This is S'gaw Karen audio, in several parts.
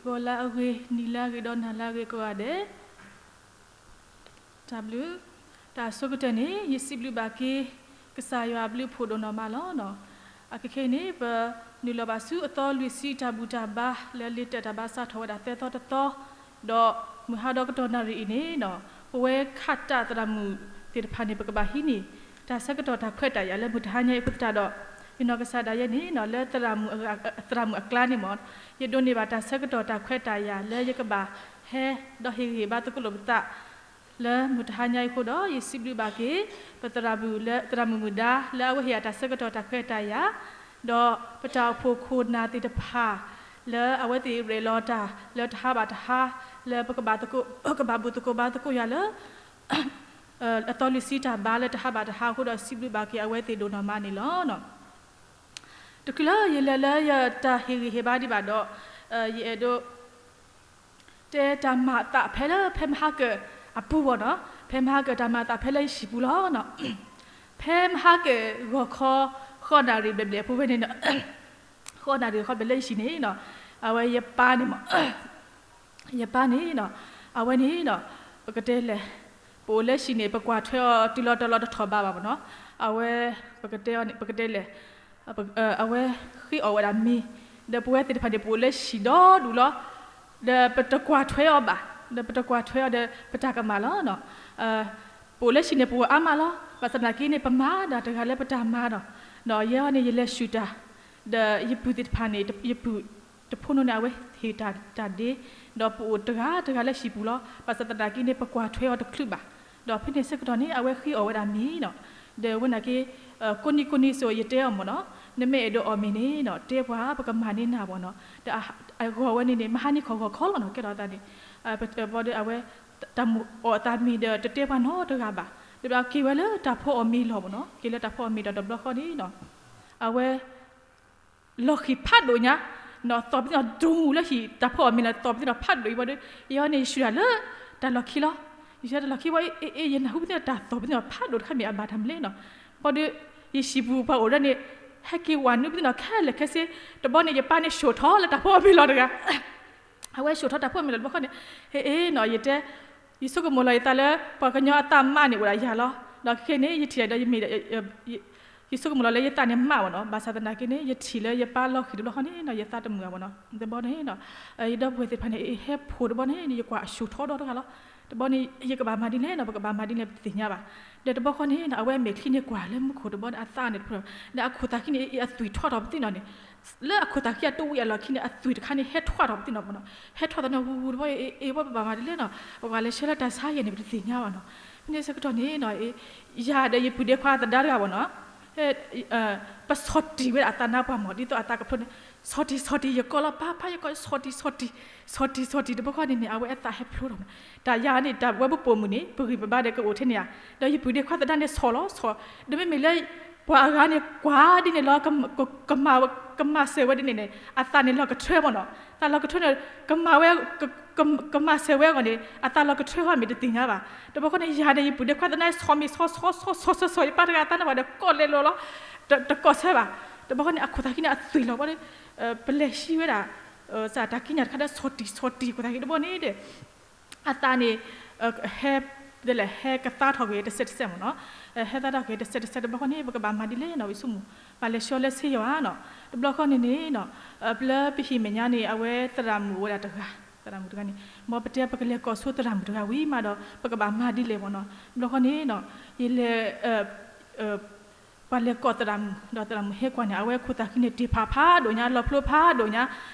ဂီၤလၢအဂ့ၤ, နံၤလၢအဂ့ၤ, ဒီးနၤလၢအဂ့ၤကိးဂၤဒဲး, တၢ်ဘျုး, တၢ်ဆိကတၢၢ်န့ၣ် ယစံးဘျုးဘၣ်က့ၤ ကစၢ်ယွၤအဘျုးအဖှိၣ်ဒိၣ်နီၢ်မးလီၤ. အခဲခဲအံၤန့ၣ် ပနုာ်လီၤဘၣ်ဆူအသီလွံၢ်ဆံတၢ်ဘူၣ်တၢ်ဘါ လၢလ့ၤတၢ်ဘါစးထီၣ်ဝဲဒၣ်သၢသီတသီ, ဒီးမုၢ်ဟါဒီးကတီၢ်နၣ်ရံၣ်အံၤန့ၣ် ပဝဲခးတၢ်သရၣ်မုၣ်သ့ၣ်တဖၣ်န့ၣ် ပကဘၣ်ဟံးန့ၢ် တၢ်ဆၢကတီၢ်တၢ်ခွဲးတၢ်ယာ်လၢမုၢ်တဟါညါအံၤအဃိသတးဒီး, ယနီၢ်ကစၢ်ဒၣ်ယဲန့ၣ် လၢသရၣ်မုၣ်အကျါန့ၣ်မ့ၢ် ယဒိးန့ၢ်ဘၣ်တၢ်ဆၢကတီၢ်တၢ်ခွဲးတၢ်ယာ်လၢယကဘၣ်ဟဲဒီးဟ့ၣ်ဂံၢ်ဟ့ၣ်ဘါသကိးလိာ်ပသး လၢမုၢ်တဟါညါအံၤအဃိဒီး ယစံးဘျုးဘၣ်က့ၤ ပသရၣ်မုၣ်လၢ သရၣ်မုၣ်မုၢ်ဒါ လၢအဝဲဟ့ၣ်ယၤတၢ်ဆၢကတီၢ်တၢ်ခွဲးတၢ်ယာ်, ဒီးပတၢ်အိၣ်ဖှိၣ်ခိၣ်နၢ်သ့ၣ်တဖၣ် လၢအဝဲသ့ၣ်ရဲၣ်လီၤတၢ်လၢတဟါဘၣ်တဟါ လၢပကဘၣ်သကိး ကဘၣ်ဘူၣ်သကိးဘါသကိးယၤလၢ အသီလွံၢ်ဆံတၢ်ဘါလၢတဟါဘၣ်တဟါအဃိဒီး စံးဘျုးဘၣ်က့ၤအဝဲသ့ၣ်ဒိၣ်နီၢ်မးန့ၣ်လီၤ. တချုးလၢယလဲၤလၢယတၢ်ဟ့ၣ်ဂံၢ်ဟ့ၣ်ဘါဒံးဘၣ်ဒီး, ယအဲၣ်ဒိး တဲတၢ်မၤအသးဖဲလၢ ဖဲမဟါကၢၣ်အပူၤဘၣ်နီၤ, ဖဲမဟါကၢၣ်တၢ်မၤအသးဖဲလၢယဟံၣ်ပူၤလီၤ. ဖဲမဟါကၢၣ်ဂီၤခီ ဃိးနၣ်ရံၣ်ဘျဲၣ်ဘျဲၣ်အပူၤဝဲန့ၣ်နီၤ, ဃိးနၣ်ရံၣ်ဃီဘျဲၣ်လၢယဟံၣ်န့ၣ်နီၤ, အဝဲယပၢ်န့ၣ်မ့ၢ် ယပၢ်န့ၣ်နီၤ, အဝဲန့ၣ်နီၤ, ပကတဲလဲၣ်, ပအိၣ်လၢဟံၣ်န့ၣ် ပကွၢ်ထွဲအီၤတုၤလီၤတီၤလီၤတထီၣ်ဘးဘၣ်မ့ၢ်နီၤ, အဝဲ ပကတဲအီၤန့ၣ် ပကတဲလဲၣ်, အဝဲဃ့အီၣ်ဝဲဒၣ်မ့ၤ, ဒီးပဝဲသ့ၣ်တဖၣ်န့ၣ် ပအိၣ်လၢဟံၣ်ဒီဒူၣ်လီၤ, ဒီးပတကွၢ်ထွဲအီၤဘၣ်, ဒီးပတကွၢ်ထွဲအီၤဒီး ပတၢ်ကမၣ်လီၤ. ပအိၣ်လၢဟံၣ်န့ၣ် ပဝဲအါမးလီၤ, ဘၣ်ဆၣ်သနာ်က့န့ၣ် ပမၤဒၣ်တဂၤလၢပတၢ်မၤဒီး, ဒီးယဲအံၤန့ၣ် ယလဲၤဆူၣ်တၢ်, ဒီးယပုၢ်သ့ၣ်တဖၣ်န့ၣ် ယပုၢ်တဖိနီၣ်န့ၣ် အဝဲဟ့ၣ်တၢ်ဒ့, ဒီးပအိၣ်တဂၤတဂၤလၢဟံၣ်ပူၤလီၤ, ဘၣ်ဆၣ်သနာ်က့န့ၣ် ပကွၢ်ထွဲအီၤတချုးဘၣ်, ဒီးဖဲန့ၣ်ဆၢကတီၢ်န့ၣ် အဝဲဃ့အီၣ်ဝဲဒၣ်မ့ၤနီၤ, ဒီးဝဲနာ်က့ ကိးနံၤကိးနံၤစိၤယတဲအီၤမ့ၢ်နီၤ, နမ့ၢ်အဲၣ်ဒိးအီၣ်မ့ၤန့ၣ်နီၤ တဲပှၤ ပကမၤန့ၢ်နၤမ့ၢ်နီၤ, ဒီးအဂီၢ်ဝဲန့ၣ်န့ၣ် မဟါန့ၢ်ခီၣ်ဂီၤခီလီၤနီၤ, ကဲထီၣ်အသးန့ၣ်, ဘၣ်ဒီးအဝဲ တၢ်မုၢ်အီၣ်အသးမ့ၤဒီး တတဲပှၤနီတဂၤဘၣ်, ဒီးက့ၤဝဲလၢတၢ်ဖိအီၣ်မ့ၤလီၢ်မ့ၢ်နီၤ, က့ၤလၢတၢ်ဖိအီၣ်မ့ၤဒီးတဘျီဃီန့ၣ်နီၤ, အဝဲ လီၢ်ဃံၢ်ဖးဒိၣ်ညါ, နီၤသီၣ်ပသ့ၣ်နီၣ်ဒူလၢဟံၣ်တၢ်ဖိအီၣ်မ့ၤလီၤ သီၣ်ပသ့ၣ်နီၣ်ဖးဒိၣ်အံၤဘၣ်ဒီး, ယဲအံၤန့ၣ် ယဆူၣ်တၢ်လၢတၢ်လီၢ်ခံလီၤ, ယဆူၣ်တၢ်လီၢ်ခံဘၣ်, အ့ အ့ ယနၢ်ဟူပသ့ၣ်နီၣ်တၢ်သီၣ်ပသ့ၣ်နီၣ်ဖးဒိၣ်တခါမ့ၢ်အဘၣ်တၢ်မနုၤလဲၣ်နီၤ, ဘၣ်ဒီး ယဟံၣ်ပူၤပှၤအိၣ်ဒီးန့ၣ် ဟဲက့ၤဝဲနုာ်ပသ့ၣ်နီၣ်ခဲလၢာ်ခဲဆ့, တဘျီန့ၣ် ယပၢ်န့ၣ် ဆှိၣ်ထီၣ်လၢတၢ်ဖိအီၣ်မ့ၤလီၢ်တဂၤ အဝဲဆှိၣ်ထီၣ်တၢ်ဖိအီၣ်မ့ၤလီၢ်တဘျီဃီန့ၣ်, ဟ့ၣ်နီၤ ယတဲ, ယဆိကမိၣ်လီၤယသးလၢ ပှၤကညီအသးမးန့ၣ်အိၣ်ဒၣ်ယၤလီၤ, ဒီးခဲခဲန့ၣ် ယထံၣ်ဒီးယမ့ၢ်ဒီး ယဆိကမိၣ်လီၤလၢယသးန့ၣ်မးမ့ၢ်နီၤ, ဘၣ်ဆၣ်သနာ်က့န့ၣ် ယထံၣ်လၢယပၢ်လီၢ်ဃံၢ်တဘျီဃီန့ၣ်နီၤ ယသးတမုာ်ဘၣ်မ့ၢ်နီၤ, တဘျီန့ၣ် ယဒီပုၢ်ဝဲၢ်သ့ၣ်တဖၣ်န့ၣ် အဟဲဖှိၣ်တဘျီန့ၣ် ယကွၢ်အဆှိၣ်ထီၣ်ဒီတဂၤလီၤ, တဘျီန့ၣ် ယကဘၣ်မၤဒ်လဲၣ်နီၤ ပကဘၣ်မၤဒ်လဲၣ်ပတသ့ၣ်ညါဘၣ်, ဒီးတဘျီဃီန့ၣ် အဝဲမဲာ်ချံန့ၣ်ကွၢ်လၢမူခိၣ်တဘျီန့ၣ် အသးန့ၣ်တဖျၢၣ်, ဒီးအခိၣ်သးခံန့ၣ် အသွံၣ်ထီၣ်ထီၣ်ပသ့ၣ်နီၣ်န့ၣ် လၢအခိၣ်သးခံအတဝံၤအလီၢ်ခံန့ၣ် အသွံၣ်တခါန့ၣ်ဟဲထွဲထီၣ်ပသ့ၣ်နီၣ်မ့ၢ်နီၤ, ဟဲထွဲထီၣ်သ့ၣ်နီၣ် ဝူဝူတဘျီ အ့ အ့ ဝဲပဘၣ်မၤဒ်လဲၣ်နီၤ ပကဘၣ်လဲၤဆှၢလၢတၢ်ဆါယဲၢ်န့ၣ် ပတသ့ၣ်ညါဘၣ်နီၤ, ဖဲန့ၣ်ဆၢကတီၢ်န့ၣ်နီၤ ယၤဒီးယပုၢ်ဒ့ခွါသဒါတဂၤမ့ၢ်နီၤ ပဆီၣ်တံၢ်ဝဲဒၣ်အသးနါပှၢ်မ့ၢ် ဒ်သိးအသးကဖျိန့ၣ် ဆီၣ်တံၢ်ဆီၣ်တံၢ် ယကိးလီၤ ပၢ်ပၢ် ယကိး ဆီၣ်တံၢ်ဆီၣ်တံၢ် ဆီၣ်တံၢ်ဆီၣ်တံၢ် တဘျီဃီန့ၣ်န့ၣ် အဝဲအသးဟဲဖျိထီၣ်မ့ၢ် တၢ်ယၤန့ၣ် တၢ်ဝဲပပိာ်မုၣ်န့ၣ် ပဂံၢ်ပဘါဒီးကအိၣ်ထဲန့ၣ်ဧါ, ဒီးယပုၢ်ဒ့ခွါသဒါန့ၣ်ဆီၣ်လီၤဆီၣ်, ဒီးမ့မ့ၢ်လၢ ပှၤအဂၤန့ၣ် ကွၢ်ဒ်န့ၣ်လီၤ ကမၤစၢၤဝဲဒ်န့ၣ်န့ၣ် အသးန့ၣ်လီၤကထၢမ့ၢ်နီၤ, သးလီၤကထၢန့ၣ် ကမၤဝဲ ကမၤစၢၤဝဲအဂီၢ်န့ၣ် အသးလီၤကထၢဃီမ့ၢ်တသ့ၣ်ညါဘၣ်, တဘျီဃီန့ၣ် ယၤဒီးယပုၢ်ဒ့ခွါသဒါန့ၣ် ဆီၣ်မ့ၢ်ဆီၣ်ဆီၣ်ဆီၣ်ဆီၣ်ဆီၣ်ဆီၣ် ယပၢ်တဂၤအသးနါပှၢ်ဒီး ကိးလဲၤလိာ်လီၤ တကိးဆၢဘၣ်, တဘျီဃီန့ၣ် အခိၣ်သးခံန့ၣ် အသွံၣ်လီၤဘၣ်ဒီး ပလဲၤဟံးဝဲဒၣ် တၢ်ကံးညာ်တခါဒီး ဆီၣ်တံၢ်ဆီၣ်တံၢ် ခိၣ်သးခံတဘျီန့ၣ်ဒီး အသးန့ၣ် ဟဲ ဒ်လဲၣ် ဟဲကသါထီၣ်က့ၤတစဲးတစဲးမ့ၢ်နီၤ, ဟဲသါထီၣ်က့ၤတစဲးတစဲး တဘျီဃီန့ၣ် ပကဘၣ်မၤဒ်လဲၣ်နီၤ ဝံဆိကမိၣ် ပှၤလဲၤဆှၢလၢဆေးရုံနီၤ, တဘျီဃီန့ၣ်န့ၣ် လၢပဟံၣ်မဲာ်ညါန့ၣ် အဝဲသရၣ်မုၣ်အိၣ်ဝဲဒၣ်တဂၤ, သရၣ်မုၣ်တဂၤန့ၣ် မ်ပတဲပကလဲၤကိးဆိသရၣ်မုၣ်တဂၤဝံၤမးဒီး ပကဘၣ်မၤဒ်လဲၣ်မ့ၢ်နီၤ, တဘျီဃီန့ၣ် ယလဲၤ ပှၤလဲၤကိးသရၣ်မုၣ် ဒီးသရၣ်မုၣ်ဟဲကွၢ်န့ၣ် အဝဲခိၣ်သးခံန့ၣ် တ့ၢ်ဖးဖးဒိၣ်ညါ လီၤဖျိဖးဒိၣ်ညါ,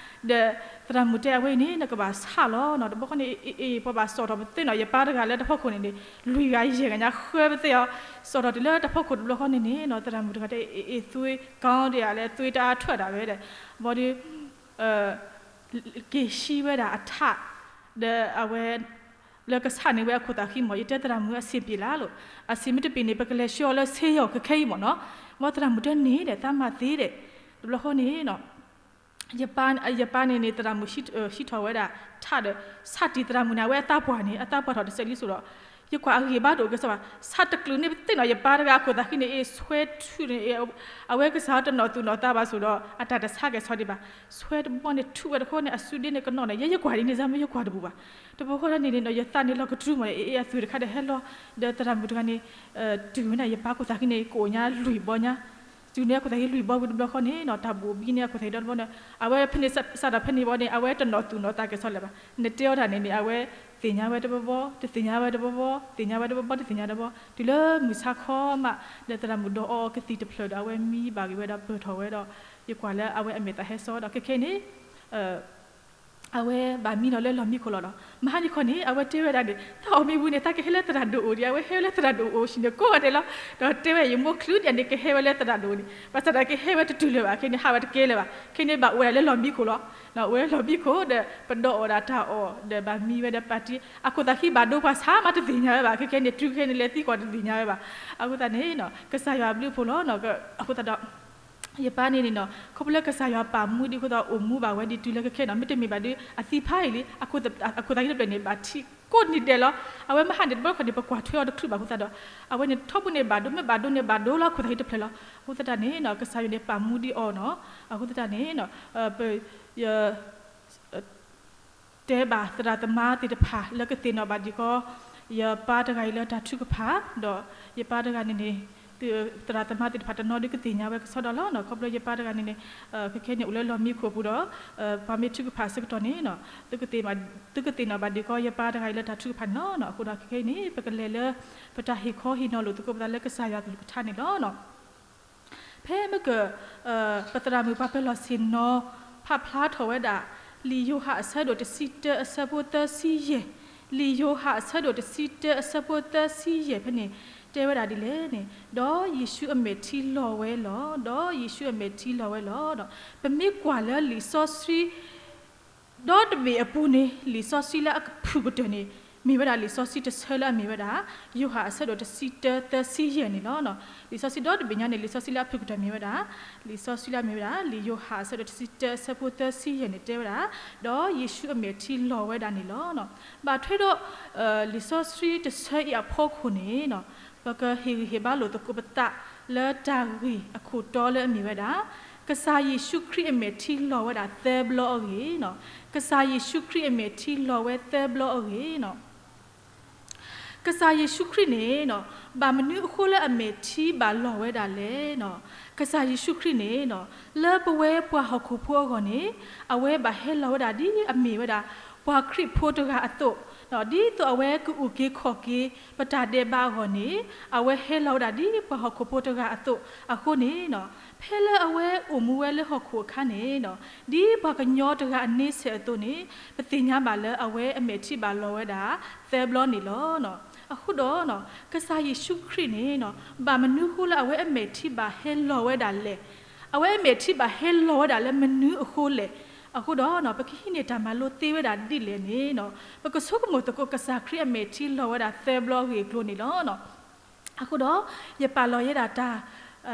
ဒီးသရၣ်မုၣ်တဲအဝဲအံၤန့ၣ် နကဘၣ်ဆးလီၤနီၤ, တဘျီဃီန့ၣ် အ့ အ့ ပှၤဘၣ်စိာ်ထီၣ်ပသ့နီၤ, ယပၢ်တဂၤလၢတဖီခိၣ်န့ၣ်န့ၣ် လွံၢ်ဂၤယဲၢ်ဂၤညါဃၢပသ့အီၤ, စိာ်ထီၣ်တုၤလၢတဖီခိၣ်တဘျီဃီန့ၣ်န့ၣ် သရၣ်မုၣ်တဂၤတဲ အ့ အ့ သွေးကောင်းဒီး အလဲ သွေးတအားထွက်တာပဲ ဒီး ဘၣ်ဒီး က့ၤဟံးဝဲဒၣ်အထး ဒီးအဝဲ လၢကဆးန့ၢ်ဝဲအခိၣ်သးခံမ့ၢ် ယတဲသရၣ်မုၣ် အဆင်ပြေလၢ်လိၤ, အဆင်မ့ၢ်တပြေန့ၣ် ပကလဲၤဆှၢအီၤလၢဆေးရုံခဲခဲအံၤမ့ၢ်နီၤ, ဘၣ်သရၣ်မုၣ်တဲန့ၣ်ဒီး သးမၤသ့ဒီး တဘျီဃီန့ၣ် ယပၢ်န့ၣ်န့ၣ် သရၣ်မုၣ်ဟံးထီၣ်ဝဲဒၣ်ထးဒီး ဆးတံၢ်သရၣ်မုၣ်န့ၣ် အဝဲအသးပှၢ်န့ၣ် အသးပှၢ်ထီၣ်တစဲးလံစိၤဒီး ယကွၢ်အဂံၢ်ဘါတအိၣ်ကဲဆိဘၣ်, ဆးတကျုာ်န့ၣ်ပသ့ၣ်နီၣ် ယပၢ်တဂၤအခိၣ်သးဃံန့ၣ် အ့ၣ် ဆွဲထုးန့ၣ် အဝဲကစၢ်တနီၣ်သူၣ်နီၣ်သးဘၣ်ဆိၣ်ဒီး အတၢ်တဆါကဲဆိဒံးဘၣ်, ဆွဲတဘီန့ၣ် ထုးဝဲတခီန့ၣ် အစုဒ့န့ၣ်ကနီၣ်န့ၣ် ယဲယကွၢ်ဒ်န့ၣ် စၢ်မ့ၢ်ယကွၢ်တဘူၣ်ဘၣ်. တဘျီဃီဒၣ်န့ၣ်န့ၣ်ဒီး ယသးန့ၣ်လီၤကတြူမးန့ၣ် အ့ၣ် အ့ၣ် အသွံၣ်တခါဒီးဟဲလီၤ, ဒီးသရၣ်မုၣ်တဂၤန့ၣ် တုၤဝဲန့ၣ် ယပၢ်ခိၣ်သးဃံန့ၣ် ကအိၣ်ညါလွံၢ်ဘီညါ, တုၤန့ၣ်အခိၣ်သးဃံလွံၢ်ဘီဝံၤတဘျီဃီန့ၣ်နီၤ တၢ်ဘိၣ်ဘံန့ၣ်အခိၣ်သးဃံဒီတဘီန့ၣ် အဝဲဖဲန့ၣ်စးထီၣ်ဖဲန့ၣ်ဘီန့ၣ် အဝဲတနီၣ်သူၣ်နီၣ်သးကဲဆိလၢၤဘၣ်. နတဲအီၤတၢ်န့ၣ်န့ၣ် အဝဲသ့ၣ်ညါဝဲတဘီဘီ, တသ့ၣ်ညါဝဲတဘီဘီ, သ့ၣ်ညါဝဲတဘီဘီ တသ့ၣ်ညါတဘီ, တုၤလၢမုၢ်ဆါခီမး ဒီးသရၣ်မုၣ်ဒိးအီအီကသံၣ်တဖျၢၣ်ဒီး အဝဲမံဘၣ်က့ၤဝဲဒီးပၢၢ်ထီၣ်ဝဲဒီး ယကွၢ်လၢအဝဲအမဲာ်သးဟဲစီဒီး ခဲခဲအံၤန့ၣ် အဝဲဘၣ်မံနီၤလၢလီၢ်မံခိၣ်လီၤဒီး မဟါန့ၣ်ခီန့ၣ် အဝဲတဲဝဲဒၣ်န့ၣ် သးအီၣ်မ့ၢ်ဝံၤန့ၣ် သးကဟဲလၢသရၣ်ဒိၣ်အိၣ်ဒံး, အဝဲဟဲလၢသရၣ်ဒိၣ်အိၣ်ဆံးန့ၣ် ကိးဂၤဒဲးလီၤ. ဒီးတဲဝဲ ယမိၢ်ချုးဒံးန့ၣ် ကဟဲဝဲလၢသရၣ်ဒိၣ်န့ၣ် ဘၣ်ဆၣ်ဒီးကဟဲဝဲတတုၤလၢၤဘၣ်, ခဲန့ၣ်ဟးဝဲတကဲလၢၤဘၣ်, ခဲန့ၣ်ဘၣ်အိၣ်ဝဲဒၣ်လၢလီၢ်မံခိၣ်လီၤ. အိၣ်ဝဲလၢလီၢ်မံခိၣ်ဒီး ပဒီးအီၣ်ဒၣ်တၢ်အီၣ် ဒီးဘၣ်မံဝဲဒီးပာ်တံၢ် အခိၣ်သးဃံဘၣ်ဒိပှၤဆါမးတသ့ၣ်ညါဝဲဘၣ်, ခဲခဲန့ၣ် တုၤခဲန့ၣ်လဲၤသံကွၢ်တသ့ၣ်ညါဝဲဘၣ်. အဃိသတးန့ၣ် ကစၢ်ယွၤအဘျုးအဖှိၣ်လီၤ. အဃိသတးဒီး ယပၢ်န့ၣ်န့ၣ်နီၤ ခီဖျိလၢကစၢ်ယွၤပာ်မူဒံးအဃိသတး အိၣ်မူဘၣ်ဝဲဒံးတုၤလၢခဲခဲနီၤ, မ့တမ့ၢ်ဘၣ်ဒီး အသံဖးအံၤလံ အခိၣ်သးဃံတဖျၢၣ်န့ၣ် ဘၣ်ထံးကိးနံၤဒဲးလီၤ. အဝဲမဟါန့ၣ် တဘျီခီန့ၣ် ပကွၢ်ထွဲအီၤတချုးဘၣ်အဃိသတးဒီး အဝဲန့ၣ်ထီဘိန့ၣ်ဘၣ်ဒိ မ့ၢ်ဘၣ်ဒိန့ၣ်ဘၣ်ဒိလီၤ အခိၣ်သးဃံတဖျၢၣ်လီၤ. အဃိသတးန့ၣ်နီၤ ကစၢ်ယွၤန့ၣ်ပာ်မူဒံးအီၤနီၤ. အဃိသတးန့ၣ် ပ ယ တဲဘၣ်သရၣ်သမါသ့ၣ်တဖၣ်လၢကသ့ၣ်နီၣ်ဘၣ်ဒံးကီး ယပၢ်တဂၤအံၤလၢတၢ်ထုကဖၣ်, ဒီးယပၢ်တဂၤန့ၣ်န့ၣ် သရၣ်သမါသ့ၣ်တဖၣ်တနီၤဒုးကသ့ၣ်ညါဝဲကစီဒီလီၤ. ခီဖျိယပၢ်တဂၤန့ၣ်န့ၣ် ခဲခဲန့ၣ်အိၣ်လၢလီၢ်မံခိၣ်အပူၤဒီး ပှၤမ့ၢ်ထုကဖၣ်အဆၢကတီၢ်န့ၣ် သုကသ့ၣ်နီၣ်ဘၣ်ဒံးကီး ယပၢ်တဂၤအံၤလၢတၢ်ထုကဖၣ်န့ၣ်လီၤ. အဃိဒီးခဲခဲအံၤန့ၣ် ပကလဲၤလၢ ပတၢ်ဟ့ၣ်ခီဟ့ၣ်နီၤလိာ်သကိးပသးလၢကစၢ်ယွၤကလုၢ်ကထါန့ၣ်လီၤ. ဖဲမ့ၢ်က ပသရၣ်မုၣ်ပှၤပၢၤလီၢ်ဆ့ၣ်နီၤ ဖးဖျါထီၣ်ဝဲဒၣ် လံာ်ယိၤဟၣ်အဆၢဒိၣ်တဆံတၢအဆၢဖိသၢဆံယဲၢ်, လံာ်ယိၤဟၣ်အဆၢဒိၣ်တဆံတၢအဆၢဖိသၢဆံယဲၢ်ဖဲန့ၣ် တဲဝဲဒၣ်ဒ်လဲၣ်န့ၣ်, ဒီးယ့ၣ်ၡူးအမဲာ်ထံလီၤဝဲလီၤ. ဒီးယ့ၣ်ၡူးအမဲာ်ထံလီၤဝဲလီၤ. ပမ့ၢ်ကွၢ်လၢလံာ်စီဆှံ ဒီတဘ့ၣ်အပူၤန့ၣ် လံာ်စီဆှံလၢအဖုၣ်ကတၢၢ်န့ၣ် မ့ၢ်ဝဲဒၣ်လံာ်စီဆှံတဆၢလၢအမ့ၢ်ဝဲဒၣ် ယိၤဟၣ်အဆၢဒိၣ်တဆံတၢသၢဆံယဲၢ်န့ၣ်လီၤ. လံာ်စီဆှံဒီတဘ့ၣ်ညါန့ၣ် လံာ်စီဆှံလၢအဖုၣ်ကတၢၢ်မ့ၢ်ဝဲဒၣ် လံာ်စီဆှံလၢအမ့ၢ်ဝဲဒၣ် လံာ်ယိၤဟၣ်အဆၢဒိၣ်တဆံတၢအဆၢဖိသၢဆံယဲၢ်န့ၣ် တဲဝဲဒၣ်, ဒီးယ့ၣ်ၡူးအမဲာ်ထံလီၤဝဲဒၣ်န့ၣ်လီၤ. ဘၣ်ထွဲဒီး လံာ်စီဆှံတဆၢအံၤအဖီခိၣ်န့ၣ် ပကဟ့ၣ်ဂံၢ်ဟ့ၣ်ဘါလိာ်သကိးပသးလၢတၢ်ဂ့ၢ်အခိၣ်တီလၢအမ့ၢ်ဝဲဒၣ် ကစၢ်ယ့ၣ်ၡူးခရံာ်အမဲာ်ထံလီၤဝဲဒၣ်သၢဘျီအဂ့ၢ်နီၤ. ကစၢ်ယ့ၣ်ၡူးခရံာ်အမဲာ်ထံလီၤဝဲသၢဘျီအဂ့ၢ်နီၤ. ကစၢ်ယ့ၣ်ၡူးခရံာ်န့ၣ်နီၤ ဘၣ်မနုၤအဃိလၢအမဲာ်ထံဘၣ်လီၤဝဲဒၣ်လဲၣ်နီၤ. ကစၢ်ယ့ၣ်ၡူးခရံာ်န့ၣ်နီၤ လၢပဝဲပှၤဟီၣ်ခိၣ်ဖိအဂီၢ်န့ၣ် အဝဲဘၣ်ဟဲလီၤဝဲဒၣ်ဒ်အမ့ၢ်ဝဲဒၣ် ပှၤခရံာ်ဖိတဂၤအသိး, ဒ်သိးအဝဲကအုၣ်က့ၤခီၣ်က့ၤ ပတၢ်ဒဲးဘးအဂီၢ်န့ၣ် အဝဲဟဲလီၤဝဲဒၣ်ဒ်ပှၤဟီၣ်ခိၣ်ဖိတဂၤအသိးအဃိန့ၣ်နီၤ, ဖဲလၢအဝဲအိၣ်မူဝဲလၢဟီၣ်ခိၣ်အခါန့ၣ်နီၤ ဒ်ပှၤကညီတဂၤအန့ဆၢၣ်အသိးန့ၣ် ပသ့ၣ်ညါဘၣ်လၢအဝဲအမဲာ်ထံဘၣ်လီၤဝဲဒၣ်သၢဘျီန့ၣ်လီၤ. အဃိဒီး ကစၢ်ယ့ၣ်ၡူးခရံာ်န့ၣ်နီၤ ဘၣ်မနုၤအဃိလၢအဝဲအမဲာ်ထံဘၣ်ဟဲလီၤဝဲဒၣ်လဲၣ်. အဝဲအမဲာ်ထံဘၣ်ဟဲလီၤဝဲဒၣ်လၢမနုၤအဃိလဲၣ်. အဃိဒီး ပကဟံးန့ၢ်တၢ်မၤလိသ့ဝဲဒၣ်ဒ်လဲၣ်န့ၣ်နီၤ ပကဆိကမိၣ်သကိးကစၢ်ခရံာ်အမဲာ်ထံလီၤဝဲဒၣ်သၢဘျီအဂ့ၢ်အကျိၤန့ၣ်လီၤ. အဃိဒီး ယပာ်လီၤယဲဒၣ်တၢ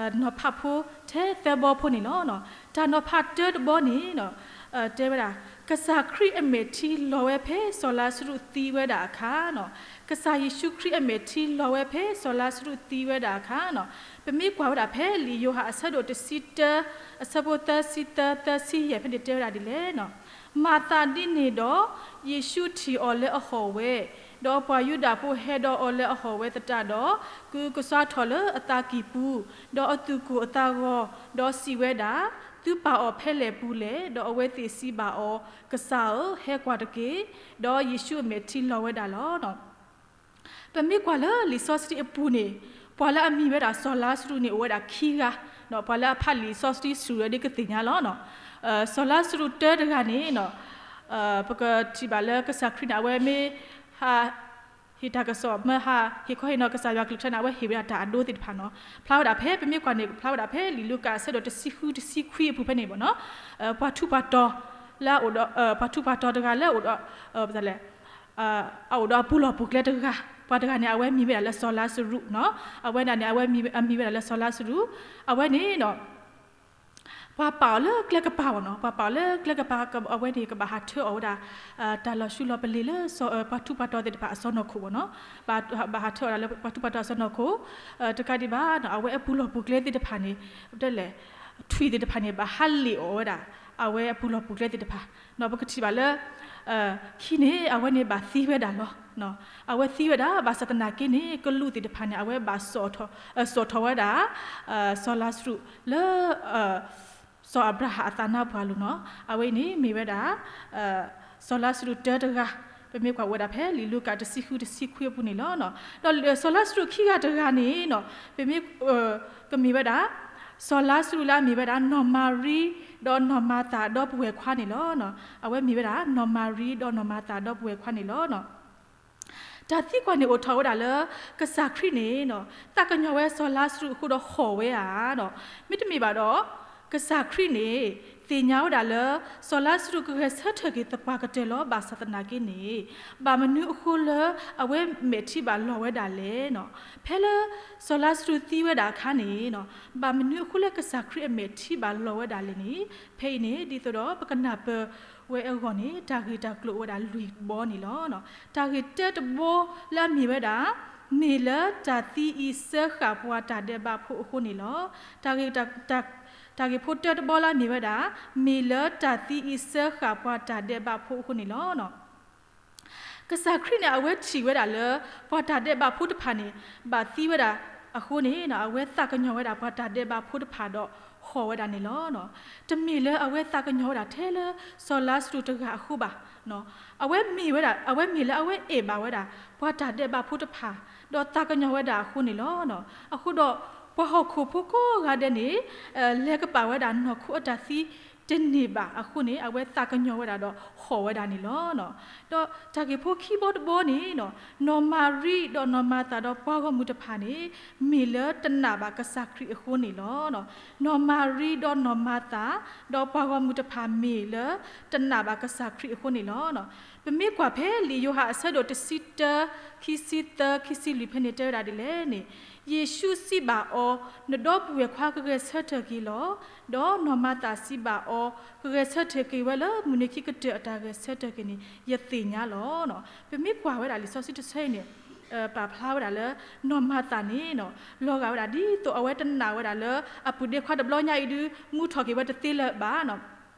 ်နီၤဖးဖိထဲသၢဘီဖိန့ၣ်လီၤ. တၢ်နီၤဖးတၢတဘီန့ၣ် တဲဝဲဒၣ် ကစၢ်ခရံာ်အမဲာ်ထံလီၤဝဲဖဲစီၤလါစရူးသံဝဲဒၣ်အခါနီၤ. ကစၢ်ယ့ၣ်ၡူးခရံာ်အမဲာ်ထံလီၤဝဲဖဲစီၤလါစရူးသံဝဲဒၣ်အခါနီၤ. ပမ့ၢ်ကွၢ်ဝဲဒၣ်ဖဲလံာ်ယိၤဟၣ်အဆၢဒိၣ်တဆံတၢ အဆၢဖိသၢဆံသၢ သၢဆံယဲၢ်ဖဲန့ၣ်တဲဝဲဒၣ်ဒ်လဲၣ်နီၤ. မၤသးဒ်န့ၣ်ဒီး ယ့ၣ်ၡူးထံၣ်အီၤလၢအဟီၣ်ဝဲ, ဒီးပှၤယူဒၤဖိဟဲဒီးအီၤလၢအဟီၣ်ဝဲသတးဒီး ကအုကစွါထီၣ်လၢအသးကံၢ်ပူၤ, ဒီးအသူၣ်ကိၢ်အသးဂီၤ, ဒီးစံးဝဲဒၣ်, သုပာ်အီၤဖဲလဲၣ်ပူၤလဲၣ်. ဒီးအဝဲသ့ၣ်စံးဘၣ်အီၤ, ကစၢ်ဧၢ, ဟဲကွၢ်တက့ၢ်. ဒီးယ့ၣ်ၡူးအမဲာ်ထံလီၤဝဲဒၣ်လီၤ. ပမ့ၢ်ကွၢ်လၢလံာ်စီဆှံအပူၤန့ၣ် ပှၤလၢအမံၤဝဲဒၣ်စီၤလါစရူးန့ၣ် အိၣ်ဝဲဒၣ်ခံဂၤ, ပှၤလၢအဖးလံာ်စီဆှံစူၤဝဲဒၣ်ကသ့ၣ်ညါလီၤ. စီၤလါစရူးတၢတဂၤန့ၣ် ပကထံၣ်ဘၣ်လၢကစၢ်ခရံာ်န့ၣ် အဝဲမ့ၢ်ဟး ဟ့ၣ်တၢ်ကစီၣ် မ့ၢ်ဟးဟ့ၣ်ခီဟ့ၣ်နီၤကစၢ်ယွၤကလုၢ်ကထါန့ၣ် အဝဲဟ့ၣ်ဝဲဒၣ်တၢ်အဒိသ့ၣ်တဖၣ်နီၤ. ဖျါဝဲဒၣ်ဖဲ ပမ့ၢ်ကွၢ်န့ၣ် ဖျါဝဲဒၣ်ဖဲလံာ်လူၤကၣ်အဆၢဒိၣ်တဆံဃု တဆံခွံအပူၤဖဲန့ၣ်ဘၣ်နီၤ. ပှၤထူးပှၤတီၤ လၢအအိၣ်ဒီး ပှၤထူးပှၤတီၤတဂၤလၢအအိၣ်ဒီး အအိၣ်ဒီးအပူၤလီၢ်ပူၤကျဲတဂၤ, ပှၤတဂၤန့ၣ် အဝဲမံၤဝဲဒၣ်လၢစီၤလါစရူးနီၤ. အဝဲဒၣ်န့ၣ် အဝဲမံၤဝဲဒၣ်လၢစီၤလါစရူး, အဝဲန့ၣ်နီၤ ပှၤပာ်အီၤလၢကျဲကပၤဘၣ်နီၤ, ပှၤပာ်အီၤလၢကျဲကပၤ အဝဲန့ၣ် ကဘၣ်ဟးထၢအီၤဝဲဒၣ် တၢ်လီၤဆူလီၤပလ့ၤလၢ ပှၤထူးပှၤတီၤသ့ၣ်တဖၣ်အစီၢ်နီၤခိၣ်ဘၣ်နီၤ, ဘၣ်ဟးထၢအီၤဒၣ်လၢပှၤထူးပှၤတီၤအစီၢ်နီၤခိၣ်, တကးဒံးဘၣ် အဝဲအပူၤလီၢ်ပူၤကျဲသ့ၣ်တဖၣ်န့ၣ် တဲလဲၣ် ထွံၣ်သ့ၣ်တဖၣ်န့ၣ် ဘၣ်ဟးလ့ၣ်အီၤဝဲဒၣ် အဝဲအပူၤလီၢ်ပူၤကျဲသ့ၣ်တဖၣ်, ပကထံၣ်ဘၣ်လၢ ခံန့ၣ် အဝဲန့ၣ်ဘၣ်သံဝဲဒၣ်လီၤ. အဝဲသံဝဲဒၣ် ဘၣ်ဆၣ်သနာ်က့န့ၣ် ကလူးသ့ၣ်တဖၣ်န့ၣ် အဝဲဘၣ်စိာ်ထီၣ်ဝဲဒၣ် စီၤလါစရူးလၢ စီၤအၤဘြၤဟၣ်အသးနါပှၢ်လိၤနီၤ, အဝဲအံၤန့ၣ်မ့ၢ်ဝဲဒၣ် စီၤလါစရူးတၢတဂၤ, ပမ့ၢ်ကွၢ်ဝဲဒၣ်ဖဲလံာ်လူၤကၣ်တဆံဃုတဆံခွံအပူၤန့ၣ်လီၤ. ဒီးစီၤလါစရူးခံဂၤတဂၤန့ၣ်နီၤ, ပမ့ၢ် ကမ့ၢ်ဝဲဒၣ် စီၤလါစရူးလၢအမ့ၢ်ဝဲဒၣ် နီၢ်မၤရံ ဒီးနီၢ်မၤသၤဒီပုၢ်ဝဲၢ်ခွါန့ၣ်လီၤ. အဝဲမ့ၢ်ဝဲဒၣ် နီၢ်မၤရံဒီးနီၢ်မၤသၤဒီပုၢ်ဝဲၢ်ခွါန့ၣ်လီၤ. တၢ်သံကွၢ်န့ၣ်အိၣ်ထီၣ်ဝဲဒၣ်လၢ ကစၢ်ခရံာ်န့ၣ် သးကညီၤဝဲစီၤလါစရူးအဃိဒီးဟီၣ်ဝဲဧါ, မ့တမ့ၢ်ဘၣ်ဒီး ကစၢ်ခရံာ်န့ၣ် သ့ၣ်ညါဝဲဒၣ်လၢ စီၤလါစရူးကဂဲၤဆၢထၢၣ်က့ၤသပှၢ်ကတၢၢ်လီၤ. ဘၣ်ဆၣ်သနာ်က့န့ၣ် ဘၣ်မနုၤအဃိလၢအဝဲမဲာ်ထံဘၣ်လီၤဝဲဒၣ်လဲၣ်. ဖဲလၢစီၤလါစရူးသံဝဲဒၣ်အခါန့ၣ် ဘၣ်မနုၤအဃိလၢကစၢ်ခရံာ်အမဲာ်ထံဘၣ်လီၤဝဲဒၣ်လဲၣ်န့ၣ် ဖဲအံၤန့ၣ် ဒ်သိးဒီးပကနၢ်ပၢၢ်ဝဲအဂီၢ်န့ၣ် တၢ်ဂ့ၢ်တၢ်ကျိၤအိၣ်ဝဲဒၣ်လွံၢ်ဘီန့ၣ်လီၤ. တၢ်ဂ့ၢ်တၢတဘီလၢအမ့ၢ်ဝဲဒၣ် မ့ၢ်လၢတၢ်သံအံၤစၢဃာ်ပှၤတၢ်ဒဲးဘးဖိအဃိန့ၣ်လီၤ. တၢ်ဂ့ၢ် တၢ်ဂ့ၢ်ဖိတၢတဘီလၢအမ့ၢ်ဝဲဒၣ် မ့ၢ်လၢတၢ်သံအံၤစၢဃာ်ပှၤတၢ်ဒဲးဘးဖိအဃိန့ၣ်လီၤ. ကစၢ်ခရံာ်န့ၣ် အဝဲထံၣ်ဝဲဒၣ်လၢ ပှၤတၢ်ဒဲးဘးဖိတဖၣ်န့ၣ် ဘၣ်သံဝဲဒၣ်အဃိန့ၣ် အဝဲသးကညီၤဝဲဒၣ်ပှၤတၢ်ဒဲးဘးဖိတဖၣ်ဒီးဟီၣ်ဝဲဒၣ်န့ၣ်လီၤ. တမ့ၢ်လၢအဝဲသးကညီၤဝဲဒၣ်ထဲလၢစီၤလါစရူးတဂၤအဃိဘၣ်. အဝဲမ့ၢ်ဝဲဒၣ် အဝဲမ့ၢ်လၢအဝဲအဲၣ်ဘၣ်ဝဲဒၣ် ပှၤတၢ်ဒဲးဘးဖိတဖၣ် ဒီးသးကညီၤဝဲဒၣ်အဃိန့ၣ်လီၤ. အဃိဒီး ပှၤဟီၣ်ခိၣ်ဖိကိးဂၤဒဲးန့ၣ် လဲၤကပာ်ဝဲဒၣ်နီၢ်ခိအတၢ်သံတန့ၢ်ဘၣ်အဃိန့ၣ် အဝဲသးကညီၤဝဲဒၣ်ဒီးဟီၣ်ဝဲဒၣ်န့ၣ်လီၤ. ဒီးတၢ်ဂ့ၢ်ဖိခံဘီတဘီန့ၣ် နီၢ်မၤရံဒီးနီၢ်မၤသၤဒီးပှၤဂီၢ်မုၢ်တဖၣ်န့ၣ် မ့ၢ်လၢတနာ်ဘၣ်ကစၢ်ခရံာ်အဃိန့ၣ်လီၤ. နီၢ်မၤရံဒီးနီၢ်မၤသၤ ဒီးပှၤဂီၢ်မုၢ်တဖၣ်မ့ၢ်လၢတနာ်ဘၣ်ကစၢ်ခရံာ်အဃိန့ၣ်လီၤ. ပမ့ၢ်ကွၢ်ဖဲလံာ်ယိၤဟၣ်အဆၢဒိၣ်တဆံတၢ ခံဆံသၢ ခံဆံလွံၢ်ဖဲန့ၣ်တဲဝဲဒၣ်ဒ်လဲၣ်န့ၣ်, ယ့ၣ်ၡူးစံးဘၣ်အီၤ, နဒီပုၢ်ဝဲၢ်ခွါကဂဲၤဆၢထၢၣ်က့ၤလီၤ. ဒီးနီၢ်မၤသၤစံးဘၣ်အီၤ, ကဂဲၤဆၢထၢၣ်က့ၤဝဲလၢမုၢ်နံၤခံကတၢၢ်အတၢ်ဂဲၤဆၢထၢၣ်က့ၤန့ၣ် ယသ့ၣ်ညါလီၤ. ပမ့ၢ်ကွၢ်ဝဲဒၣ်လံာ်စီဆှံတဆၢအံၤန့ၣ် ပာ်ဖျါဝဲဒၣ်လၢ နီၢ်မၤသၤန့ၣ် လီၤဂာ်ဝဲဒၣ်ဒ်သိးအဝဲတနာ်ဝဲဒၣ်လၢ အပုၢ်ဒ့ခွါတဘျီညါအံၤဒုး မူထီၣ်က့ၤဝဲတသ့လၢၤဘၣ်.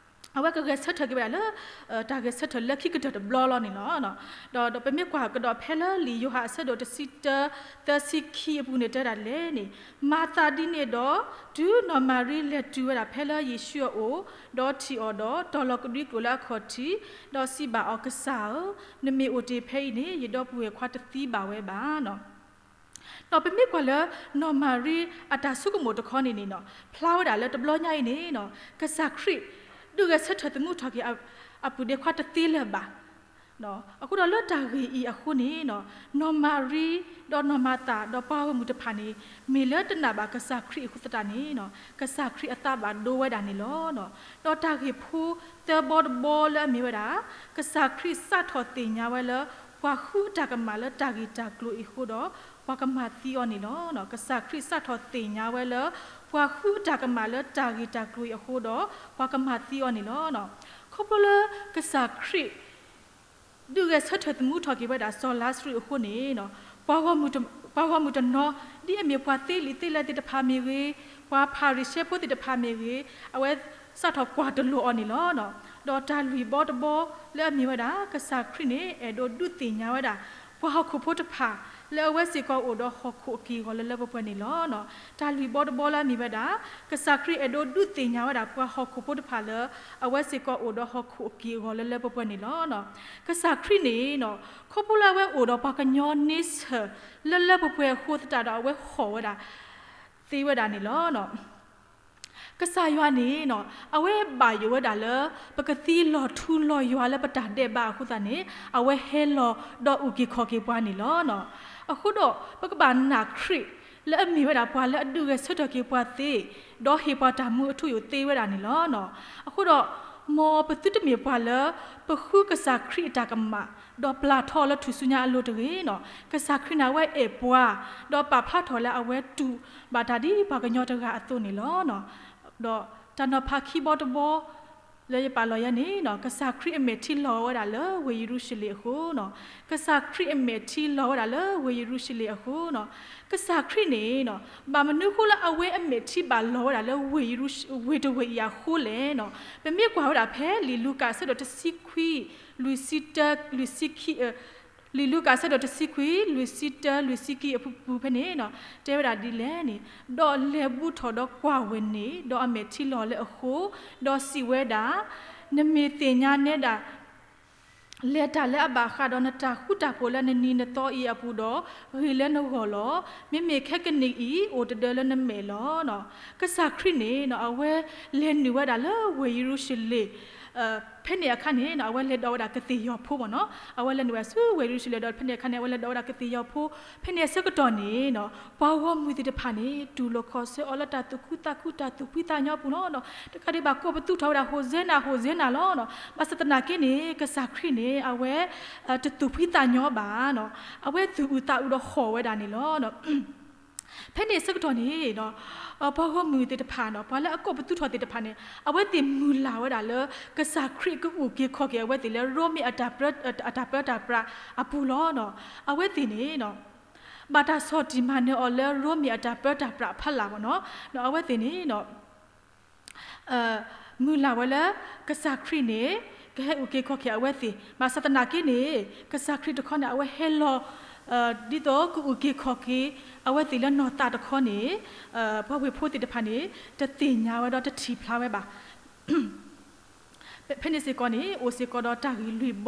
အဝဲကဂဲၤဆၢထၢၣ်က့ၤဝဲဒၣ်လၢ တၢ်ဂဲၤဆၢထၢၣ်လၢခံကတၢၢ်တဘျီလီၤန့ၣ်လီၤ. ဒီးပမ့ၢ်ကွၢ်ကဒီးဖဲလၢလံာ်ယိၤဟၣ်အဆၢဒိၣ်တဆံတၢ သၢဆံခံအပူၤန့ၣ်တဲဒၣ်လဲၣ်န့ၣ်, မၤသၤဒ်န့ၣ်ဒီး တုၤနီၢ်မၤရံလဲၤတုၤဝဲဒၣ်ဖဲလၢယ့ၣ်ၡူးအအိၣ်, ဒီးထံၣ်အီၤဒီး တီၤလီၤကဒွံကျိာ်လၢအခီၣ်ထံး, ဒီးစံးဘၣ်အီၤ, ကစၢ်ဧၢ, နမ့ၢ်အိၣ်တ့ၢ်ဖဲအံၤန့ၣ် ယဒီပုၢ်ဝဲၢ်ခွါတသံဘၣ်ဝဲဘၣ်. ဒီးပမ့ၢ်ကွၢ်လၢ နီၢ်မၤရံအတၢ်ဆိကမိၣ်တခီန့ၣ်န့ၣ် ဖျါဝဲဒၣ်လၢတဘျီညါအံၤန့ၣ် ကစၢ်ခရံာ် ဒုးဂဲၤဆၢထၢၣ်သမူထီၣ်က့ၤ အပုၢ်ဒ့ခွါတသ့လၢၤဘၣ်. အဃိဒီးလၢတၢ်ဂ့ၢ်အံၤအဃိန့ၣ် နီၢ်မၤရံ ဒီးနီၢ်မၤသၤ ဒီးပှၤဂီၢ်မုၢ်တဖၣ်န့ၣ် မ့ၢ်လၢတနာ်ဘၣ်ကစၢ်ခရံာ်အဃိသတးန့ၣ် ကစၢ်ခရံာ်အသးဘၣ်ဒိဝဲဒၣ်န့ၣ်လီၤ. ဒီးတၢ်ဂ့ၢ်ဖိသၢဘီတဘီလၢအမ့ၢ်ဝဲဒၣ် ကစၢ်ခရံာ်စးထီၣ်သ့ၣ်ညါဝဲလၢ ပှၤဃုတၢ်ကမၣ်လၢတၢ်ဂ့ၢ်တၢ်ကျိၤအံၤအဃိဒီး ပှၤကမၤသံအီၤန့ၣ်လီၤ. ကစၢ်ခရံာ်စးထီၣ်သ့ၣ်ညါဝဲလၢ ပှၤဃုတၢ်ကမၣ်လၢတၢ်ဂ့ၢ်တၢ်ကျိၤအံၤအဃိဒီး ပှၤကမၤသံအီၤန့ၣ်လီၤ. ခီဖျိလၢကစၢ်ခရံာ် ဒုးဂဲၤဆၢထၢၣ်သမူထီၣ်က့ၤဝဲဒၣ်စီၤလါစရူးအဃိန့ၣ် ပှၤဂီၢ်မုၢ်တနီၤ ဒ်အမ့ၢ်ပှၤသ့လံာ်သ့လဲၢ်သ့ၣ်တဖၣ်မ့ၢ်ဂ့ၤ, ပှၤဖၤရံၤၡဲဖိသ့ၣ်တဖၣ်မ့ၢ်ဂ့ၤ, အဝဲစးထီၣ်ကွၢ်တလိၤအီၤန့ၣ်လီၤ. ဒီးတၢ်လွံၢ်ဘီတဘီလၢအမ့ၢ်ဝဲဒၣ် ကစၢ်ခရံာ်န့ၣ် အဲၣ်ဒိးဒုးသ့ၣ်ညါဝဲဒၣ် ပှၤဟီၣ်ခိၣ်ဖိတဖၣ် လၢအဝဲစ့ၢ်ကီးအိၣ်ဒီးဟီၣ်ခိၣ်အက့ၢ်အဂီၤလၢလၢပှဲၤပှဲၤန့ၣ်လီၤ. တၢ်လွံၢ်ဘီတဘီလၢအမ့ၢ်ဝဲဒၣ် ကစၢ်ခရံာ်အဲၣ်ဒိးဒုးသ့ၣ်ညါဝဲဒၣ် ပှၤဟီၣ်ခိၣ်ဖိတဖၣ်လၢ အဝဲစ့ၢ်ကီးအိၣ်ဒီးဟီၣ်ခိၣ်အက့ၢ်အဂီၤလၢလၢပှဲၤပှဲၤန့ၣ်လီၤ. ကစၢ်ခရံာ်န့ၣ် ခီဖျိလၢအဝဲအိၣ်ဒီးပှၤကညီန့ဆၢၣ် လၢလၢပှဲၤပှဲၤအဃိသတးဒီး အဝဲဟီၣ်ဝဲဒၣ် သ့ဝဲဒၣ်န့ၣ်လီၤ. ကစၢ်ယွၤန့ၣ် အဝဲဘၣ်ယိၣ်ဝဲဒၣ်လၢ ပကသံလီၤထူလီၤယွၤလၢပတၢ်ဒဲးဘးအဃိသတးန့ၣ် အဝဲဟဲလီၤဒီးအုၣ်က့ၤခီၣ်က့ၤပှၤန့ၣ်လီၤ. အဃိဒီး ပကဘၣ်နာ်ခရံာ် လၢအမ့ၢ်ဝဲဒၣ်ပှၤလၢအဒုးဂဲၤဆၢထၢၣ်က့ၤပှၤသ့, ဒီးဟ့ၣ်ပှၤတၢ်မူအထူအယိာ်သ့ဝဲဒၣ်န့ၣ်လီၤ. အဃိဒီး မ်ပသုတမ့ၢ်ပှၤလၢ ပဃုကစၢ်ခရံာ်အတၢ်ကမၣ် ဒီးပျၢ်ထီအီၤလၢထူၣ်စုညါအလိၤတဂ့ၤ. ကစၢ်ခရံာ်န့ၣ် အဝဲအဲၣ်ပှၤ ဒီးပာ်ဖျါထီၣ်လၢအဝဲတူၢ်ဘၣ်တၢ်ဒ်ပှၤကညီတဂၤအသိးန့ၣ်လီၤ. ဒီး တၢ်နီၤဖးခံဘီတဘီ လၢယပာ်လီၤယဲန့ၣ်နီၤ, ကစၢ်ခရံာ်အမဲာ်ထံလီၤဝဲဒၣ်လၢဝ့ၢ်ယရူၤၡလ့ၣ်အဃိနီၤ, ကစၢ်ခရံာ်အမဲာ်ထံလီၤဝဲဒၣ်လၢဝ့ၢ်ယရူၤၡလ့ၣ်အဃိနီၤ, ကစၢ်ခရံာ်န့ၣ်နီၤ ဘၣ်မနုၤအဃိလၢအဝဲအမဲာ်ထံဘၣ်လီၤဝဲဒၣ်လၢဝ့ၢ်ယရူၤ ဝ့ၢ်တဝ့ၢ်အံၤအဃိလဲၣ်နီၤ, ပမ့ၢ်ကွၢ်ဝဲဒၣ်ဖဲလံာ်လူၤကၣ်အဆၢဒိၣ်တဆံခွံ လွံၢ်ဆံတၢ လွံၢ်ဆံခံ လံာ်လူၤကၣ်အဆၢဒိၣ်တဆံခွံ လွံၢ်ဆံတၢ လွံၢ်ဆံခံအပူၤဖဲန့ၣ်နီၤ တဲဝဲဒၣ်ဒ်လဲၣ်န့ၣ်, ဒီးလဲၤဘူးထီၣ်ဒီးကွၢ်ဝဲန့ၣ် ဒီးအမဲာ်ထံလီၤလၢအဃိ, ဒီးစံးဝဲဒၣ်, နမ့ၢ်သ့ၣ်ညါနဲဒၣ် လဲၤတၢ်လၢအဘၣ်ဃးဒီးနတၢ်ဃူတၢ်ဖိးလၢနနံၤနသီအံၤအပူၤဒီး, ဂ့ၤလၢနဂီၢ်လီၤ. မ့မ့ၢ်ခဲကနံၣ်အံၤ အိၣ်တဒၢလၢနမဲာ်လီၤ. ကစၢ်ခရံာ်န့ၣ်နီၤ အဝဲလဲၤနုာ်ဝဲဒၣ်လၢဝ့ၢ်ယရူၤၡလ့ၣ် ဖဲန့ၣ်အခါန့ၣ်နီၤ အဝဲလဲၤဒီးဝဲဒၣ်ကသ့ၣ်ယီၤဖိမ့ၢ်နီၤ, အဝဲလဲၤနုာ်ဝဲဆူဝ့ၢ်ယရူၤၡလ့ၣ်ဒီး ဖဲန့ၣ်အခါန့ၣ် အဝဲလဲၤဒီးဝဲဒၣ်ကသ့ၣ်ယီၤဖိ, ဖဲန့ၣ်အဆၢကတီၢ်န့ၣ်နီၤ ပှၤဂီၢ်မုၢ်သ့ၣ်တဖၣ်န့ၣ် တူၢ်လိာ်ခီၣ်ဆၢအီၤလၢတၢ်သူၣ်ခုသးခု တၢ်သူၣ်ဖှံသးညီအပူၤလီၤ. တကးဒံးဘၣ်ကိးပသူထီၣ်ဝဲဒၣ် ဟိၣ်စဲနၤ ဟိၣ်စဲနၤလီၤ. ဘၣ်ဆၣ်သနာ်က့န့ၣ် ကစၢ်ခရံာ်န့ၣ် အဝဲ တသူၣ်ဖှံသးညီဘၣ်နီၤ, အဝဲသူၣ်အုးသးအုးဒီးဟီၣ်ဝဲဒၣ်န့ၣ်လီၤ. ဖဲန့ၣ်အဆၢကတီၢ်န့ၣ် ပှၤဂီၢ်မုၢ်သ့ၣ်တဖၣ်နီၤ ပှၤလၢအကိးပသူထီၣ်သ့ၣ်တဖၣ်န့ၣ် အဝဲသ့ၣ်မုၢ်လၢ်ဝဲဒၣ်လၢ ကစၢ်ခရံာ်ကအုၣ်က့ၤခီၣ်က့ၤအဝဲသ့ၣ်လၢ ရိမ့ၤအတၢ်ပၢတၢ်ပြးအပူၤလီၤ. အဝဲသ့ၣ်န့ၣ် ဘၣ်တၢ်ဆီၣ်တံၢ်မၤနၢၤအီၤလၢရိမ့ၤအတၢ်ပၢတၢ်ပြးအဖီလာ်မ့ၢ်နီၤ, ဒီးအဝဲသ့ၣ်န့ၣ် မုၢ်လၢ်ဝဲလၢ ကစၢ်ခရံာ်န့ၣ် ကဟဲအုၣ်က့ၤခီၣ်က့ၤအဝဲသ့ၣ်, ဘၣ်ဆၣ်သနာ်က့န့ၣ် ကစၢ်ခရံာ်တခီန့ၣ် အဝဲဟဲလီၤ ဒ်သိးကအုၣ်က့ၤခီၣ်က့ၤ အဝဲသ့ၣ်လၢနီၢ်သးတခီန့ၣ် ပှၤဝ့ၢ်ဖိသ့ၣ်တဖၣ်န့ၣ် တသ့ၣ်ညါဝဲဒီးတထံၣ်ဖျါဝဲဘၣ်. ဖဲန့ၣ်စ့ၢ်ကီးန့ၣ် အိၣ်စ့ၢ်ကီးဒီးတၢ်ဂ့ၢ်လွံၢ်ဘီ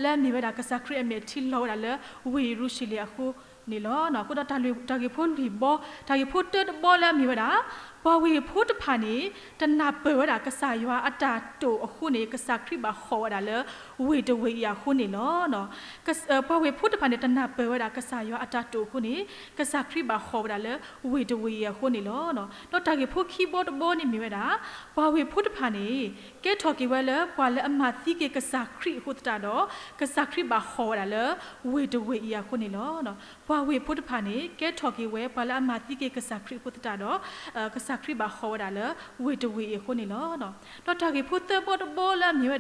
လၢအမ့ၢ်ဝဲဒၣ် ကစၢ်ခရံာ်အမဲာ်ထံလီၤဝဲဒၣ်လၢ ဝ့ၢ်ယရူၤၡလ့ၣ်အဃိန့ၣ်လီၤ. အဃိဒီးတၢ်ဂ့ၢ်ဖိလွံၢ်ဘီ, တၢ်ဂ့ၢ်ဖိတၢတဘီလၢအမ့ၢ်ဝဲဒၣ် ပှၤဝ့ၢ်ဖိတဖၣ်န့ၣ် တနၢ်ပၢၢ်ဝဲဒၣ်ကစၢ်ယွၤအတၢ်တိာ်အဃိန့ၣ် ကစၢ်ခရံာ်ဘၣ်ဟီၣ်ဝဲဒၣ်လၢ ဝ့ၢ်တဝ့ၢ်အံၤအဃိန့ၣ်လီၤ. ပှၤဝ့ၢ်ဖိတဖၣ်န့ၣ် တနၢ်ပၢၢ်ဝဲဒၣ်ကစၢ်ယွၤအတၢ်တိာ်အဃိန့ၣ် ကစၢ်ခရံာ်ဘၣ်ဟီၣ်ဝဲဒၣ်လၢ ဝ့ၢ်တဝ့ၢ်အံၤအဃိန့ၣ်လီၤ. ဒီးတၢ်ဂ့ၢ်ဖိခံဘီတဘီန့ၣ်မ့ၢ်ဝဲဒၣ် ပှၤဝ့ၢ်ဖိတဖၣ်န့ၣ် ကဲထီၣ်က့ၤဝဲလၢပှၤလၢအမၤသံက့ၤကစၢ်ခရံာ်အဃိသတးဒီး ကစၢ်ခရံာ်ဘၣ်ဟီၣ်ဝဲဒၣ်လၢ ဝ့ၢ်တဝ့ၢ်အံၤအဃိန့ၣ်လီၤ. ပှၤဝ့ၢ်ဖိတဖၣ်န့ၣ် ကဲထီၣ်က့ၤဝဲပှၤလၢအမၤသံက့ၤကစၢ်ခရံာ်အဃိသတးဒီး ကစၢ်ခရံာ်ဘၣ်ဟီၣ်ဝဲဒၣ်လၢ ဝ့ၢ်တဝ့ၢ်အံၤအဃိန့ၣ်လီၤ. ဒီးတၢ်ဂ့ၢ်ဖိသၢဘီတဘီလၢအမ့ၢ်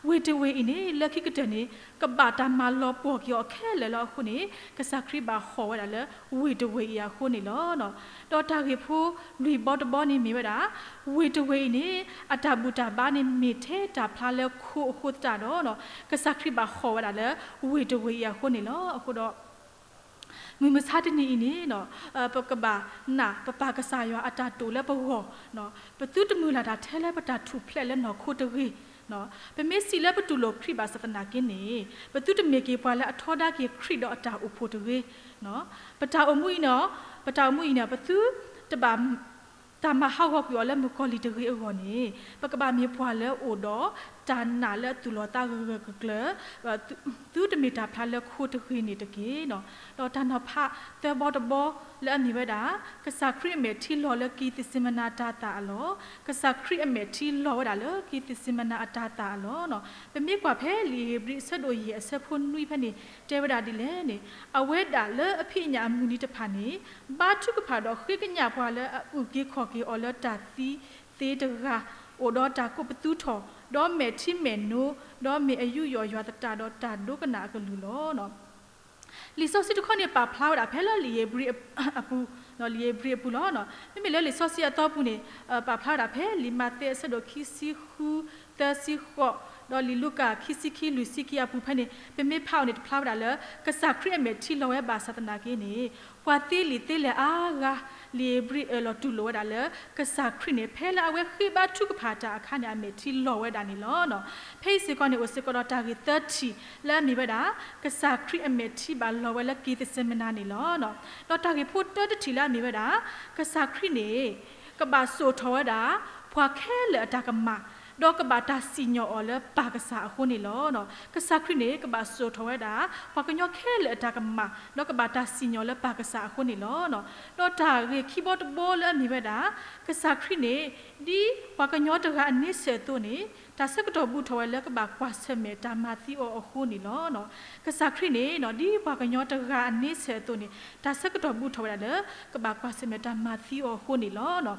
ဝဲဒၣ် ဝ့ၢ်တဝ့ၢ်အံၤန့ၣ် လၢခံကတၢၢ်န့ၣ် ကဘၣ်တၢ်မၤလီၤပှီၢ်က့ၤအီၤခဲလၢာ်လီၤအဃိန့ၣ် ကစၢ်ခရံာ်ဘၣ်ဟီၣ်ဝဲဒၣ်လၢ ဝ့ၢ်တဝ့ၢ်အံၤအဃိန့ၣ်လီၤ. ဒီးတၢ်ဂ့ၢ်ဖိလွံၢ်ဘီတဘီန့ၣ်မ့ၢ်ဝဲဒၣ် ဝ့ၢ်တဝ့ၢ်အံၤန့ၣ် အတၢ်ဘူၣ်တၢ်ဘါန့ၣ်မ့ၢ်ထဲတၢ်ဖျါလၢခိအဃိသတးဒီး ကစၢ်ခရံာ်ဘၣ်ဟီၣ်ဝဲဒၣ်လၢ ဝ့ၢ်တဝ့ၢ်အံၤအဃိန့ၣ်လီၤ. အဃိဒီး မုၢ်မဆါတနံၤအံၤန့ၣ် ပကဘၣ်နာ်ပပၢ်ကစၢ်ယွၤအတၢ်တိာ်လၢပဂီၢ်, ပသုတမုၢ်လၢ်တၢ်ထဲလၢပတၢ်ထူၣ်ဖျဲးလၢနီၢ်ခိတဂ့ၤ. ပမ့ၢ်စံးလၢပတူၢ်လိာ်ခရံာ်ဘၣ်ဆၣ်သနာ်က့န့ၣ် ပသုတမ့ၢ်က့ၤပှၤလၢအထီဒါက့ၤခရံာ်ဒီးအတၢ်အိၣ်ဖှိၣ်တဂ့ၤ. ပတၢ်အိၣ်မူအံၤန့ၣ်, ပတၢ်အိၣ်မူအံၤန့ၣ် ပသုတဘၣ် တၢ်မၤဟးဂီၤကွံာ်အီၤလၢမုၣ်ကီၤလံၢ်တဂ့ၤအဂီၢ်န့ၣ် ပကဘၣ်မ့ၢ်ပှၤလၢအအိၣ်ဒီးတၢ်နာ်လၢအသူၣ်လီၤသးဂၢၢ်ဂၢၢ်ကျၢၤကျၢၤ, သုတမ့ၢ်တၢ်ဖျါလၢခိတဂ့ၤန့ၣ်တက့ၢ်. ဒီးတၢ်နီၤဖးသၢဘီတဘီလၢအမ့ၢ်ဝဲဒၣ် ကစၢ်ခရံာ်အမဲာ်ထံလီၤလၢကံးသ့းစ့မနၤတၤသၣ်အလီၢ်, ကစၢ်ခရံာ်အမဲာ်ထံလီၤဝဲဒၣ်လၢကံးသ့းစ့မနၤအတၤသၣ်အလီၢ်. ပမ့ၢ်ကွၢ်ဖဲလံာ်ဧ့ၤဘြံၤအဆၢဒိၣ်ယဲၢ်အဆၢဖိနွံဖဲန့ၣ် တဲဝဲဒၣ်ဒ်လဲၣ်န့ၣ်, အဝဲဒၣ်လၢအဖံးအညၣ်အမုၢ်နံၤတဖၣ်န့ၣ် ဘါထုကဖၣ်ဒီးဃ့ကညးပှၤလၢအအုၣ်က့ၤခီၣ်က့ၤအီၤလၢတၢ်သံသ့တဂၤ, အိၣ်ဒီးတၢ်ကိးပသူထီၣ်, ဒီးမဲာ်ထံမဲာ်နိ, ဒီးမ့ၢ်အယူးယီၣ်ယွၤသတးဒီးတၢ်ဒိကနၣ်အကလုၢ်လီၤ. လံာ်စီဆှံတခီန့ၣ် ပာ်ဖျါဝဲဒၣ်ဖဲလၢလံာ်ဧ့ၤဘြံၤအပူၤ, လံာ်ဧ့ၤဘြံၤအပူၤလီၤ. မ့မ့ၢ်လၢလံာ်စီဆှံအသီပူၤန့ၣ် ပာ်ဖျါဝဲဒၣ်ဖဲလံာ်မးသဲအဆၢဒိၣ်ခံဆံဃု သၢဆံဃိး, ဒီးလံာ်လူၤကၣ်ခံဆံခံ လွံၢ်ဆံခံအပူၤဖဲန့ၣ် ပမ့ၢ်ဖးအီၤန့ၣ် တဖျါဝဲဒၣ်လၢ ကစၢ်ခရံာ်အမဲာ်ထံလီၤဝဲဘၣ်ဆၣ်သနာ်က့န့ၣ် ပှၤသ့လံာ်သ့လဲၢ်အါဂၤ လံာ်ဧ့ၤဘြံၤအၢၣ်လီၤတူၢ်လိာ်ဝဲဒၣ်လၢ ကစၢ်ခရံာ်န့ၣ် ဖဲလၢအဝဲဃ့ဘါထုကဖၣ်တၢ်အခါန့ၣ် အမဲာ်ထံလီၤဝဲဒၣ်န့ၣ်လီၤ. ဖဲအံၤစ့ၢ်ကီးန့ၣ် အိၣ်စ့ၢ်ကီးဒီးတၢ်ဂ့ၢ်သၢထံၣ်လၢအမ့ၢ်ဝဲဒၣ် ကစၢ်ခရံာ်အမဲာ်ထံဘၣ်လီၤဝဲလၢကံးသ့းစ့မနၤန့ၣ်လီၤ. ဒီးတၢ်ဂ့ၢ်ဖိတၢတထံၣ်လၢအမ့ၢ်ဝဲဒၣ် ကစၢ်ခရံာ်န့ၣ် ကဘၣ်စိာ်ထီၣ်ဝဲဒၣ် ပှၤခဲလၢာ်အတၢ်ကမၣ်, ဒီးကဘၣ်တၢ်စံၣ်ညီၣ်အီၤလၢပၢ်ကစၢ်အဃိန့ၣ်လီၤ. ကစၢ်ခရံာ်န့ၣ် ကဘၣ်စိာ်ထီၣ်ဝဲဒၣ် ပှၤကညီခဲလၢာ်အတၢ်ကမၣ်, ဒီးကဘၣ်တၢ်စံၣ်ညီၣ်လၢပၢ်ကစၢ်အဃိန့ၣ်လီၤ. ဒီးတၢ်ဂ့ၢ်ခံဘီတဘီလၢအမ့ၢ်ဝဲဒၣ် ကစၢ်ခရံာ်န့ၣ် ဒ်ပှၤကညီတဂၤအန့ဆၢၣ်အသိးန့ၣ် တၢ်ဆၢကတီၢ်ဘူးထီၣ်ဝဲလၢကဘၣ်ကွၢ်ဆၢၣ်မဲာ်တၢ်မၤသံအီၤအဃိန့ၣ်လီၤ. ကစၢ်ခရံာ်န့ၣ် ဒ်ပှၤကညီတဂၤအန့ဆၢၣ်အသိးန့ၣ် တၢ်ဆၢကတီၢ်ဘူးထီၣ်ဝဲဒၣ်လၢ ကဘၣ်ကွၢ်ဆၢၣ်မဲာ်တၢ်မၤသံအီၤအဃိန့ၣ်လီၤ.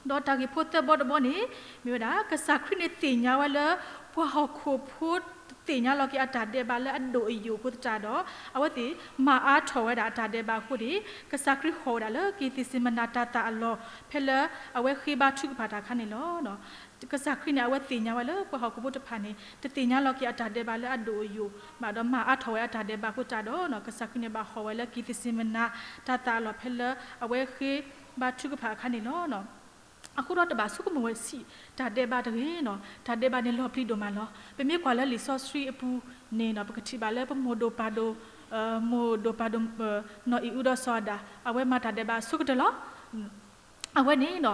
ဒီးတၢ်ဂ့ၢ်ဖိသၢဘီတဘီန့ၣ် မ့ၢ်ဝဲဒၣ် ကစၢ်ခရံာ်န့ၣ်သ့ၣ်ညါဝဲလၢ ပှၤဟီၣ်ခိၣ်ဖိတသ့ၣ်ညါလီၤက့ၤအတၢ်ဒဲးဘးလၢအဒိၣ်အယိာ်အဃိသတးဒီး အဝဲသ့ၣ်မၤအါထီၣ်ဝဲဒၣ်အတၢ်ဒဲးဘးအဃိန့ၣ် ကစၢ်ခရံာ်ဟီၣ်ဝဲဒၣ်လၢက့ၤသ့းစ့မနၤတၤသၣ်အလီၢ် ဖဲလၢအဝဲဃ့ဘါထုကဖၣ်တၢ်အခါန့ၣ်လီၤ. ကစၢ်ခရံာ်န့ၣ် အဝဲသ့ၣ်ညါဝဲလၢပှၤဟီၣ်ခိၣ်ဖိတဖၣ်န့ၣ် တသ့ၣ်ညါလီၤက့ၤအတၢ်ဒဲးဘးလၢအဒိၣ်အယိာ်ဘၣ်ဒီး မၤအါထီၣ်ဝဲအတၢ်ဒဲးဘးအဃိသတးဒီး ကစၢ်ခရံာ်န့ၣ်ဘၣ်ဟီၣ်ဝဲလၢက့ၤသ့းစ့မနၤတၤသၣ်အလီၢ်ဖဲလၢအဝဲဃ့ဘါထုကဖၣ်အခါန့ၣ်လီၤ. အဃိဒီးတဘၣ်ဆိကမိၣ်ဝဲဆံး တၢ်ဒဲးဘးတဂ့ၤနီၤ, တၢ်ဒဲးဘးန့ၣ်လီၤပျံၤဒိၣ်မးလီၤ. ပမ့ၢ်ကွၢ်လၢလံာ်စီဆှံအပူၤန့ၣ်နီၤ ပကထံၣ်ဘၣ်လၢပမိၢ်ဒိၣ်ပၢ်ဒိၣ်, မိၢ်ဒိၣ်ပၢ်ဒိၣ်, နီၢ်အံၣ်အုဒီးစီၤအၤဒၣ် အဝဲမၤတၢ်ဒဲးဘးအဆိကတၢၢ်လီၤ. အဝဲန့ၣ်နီၤ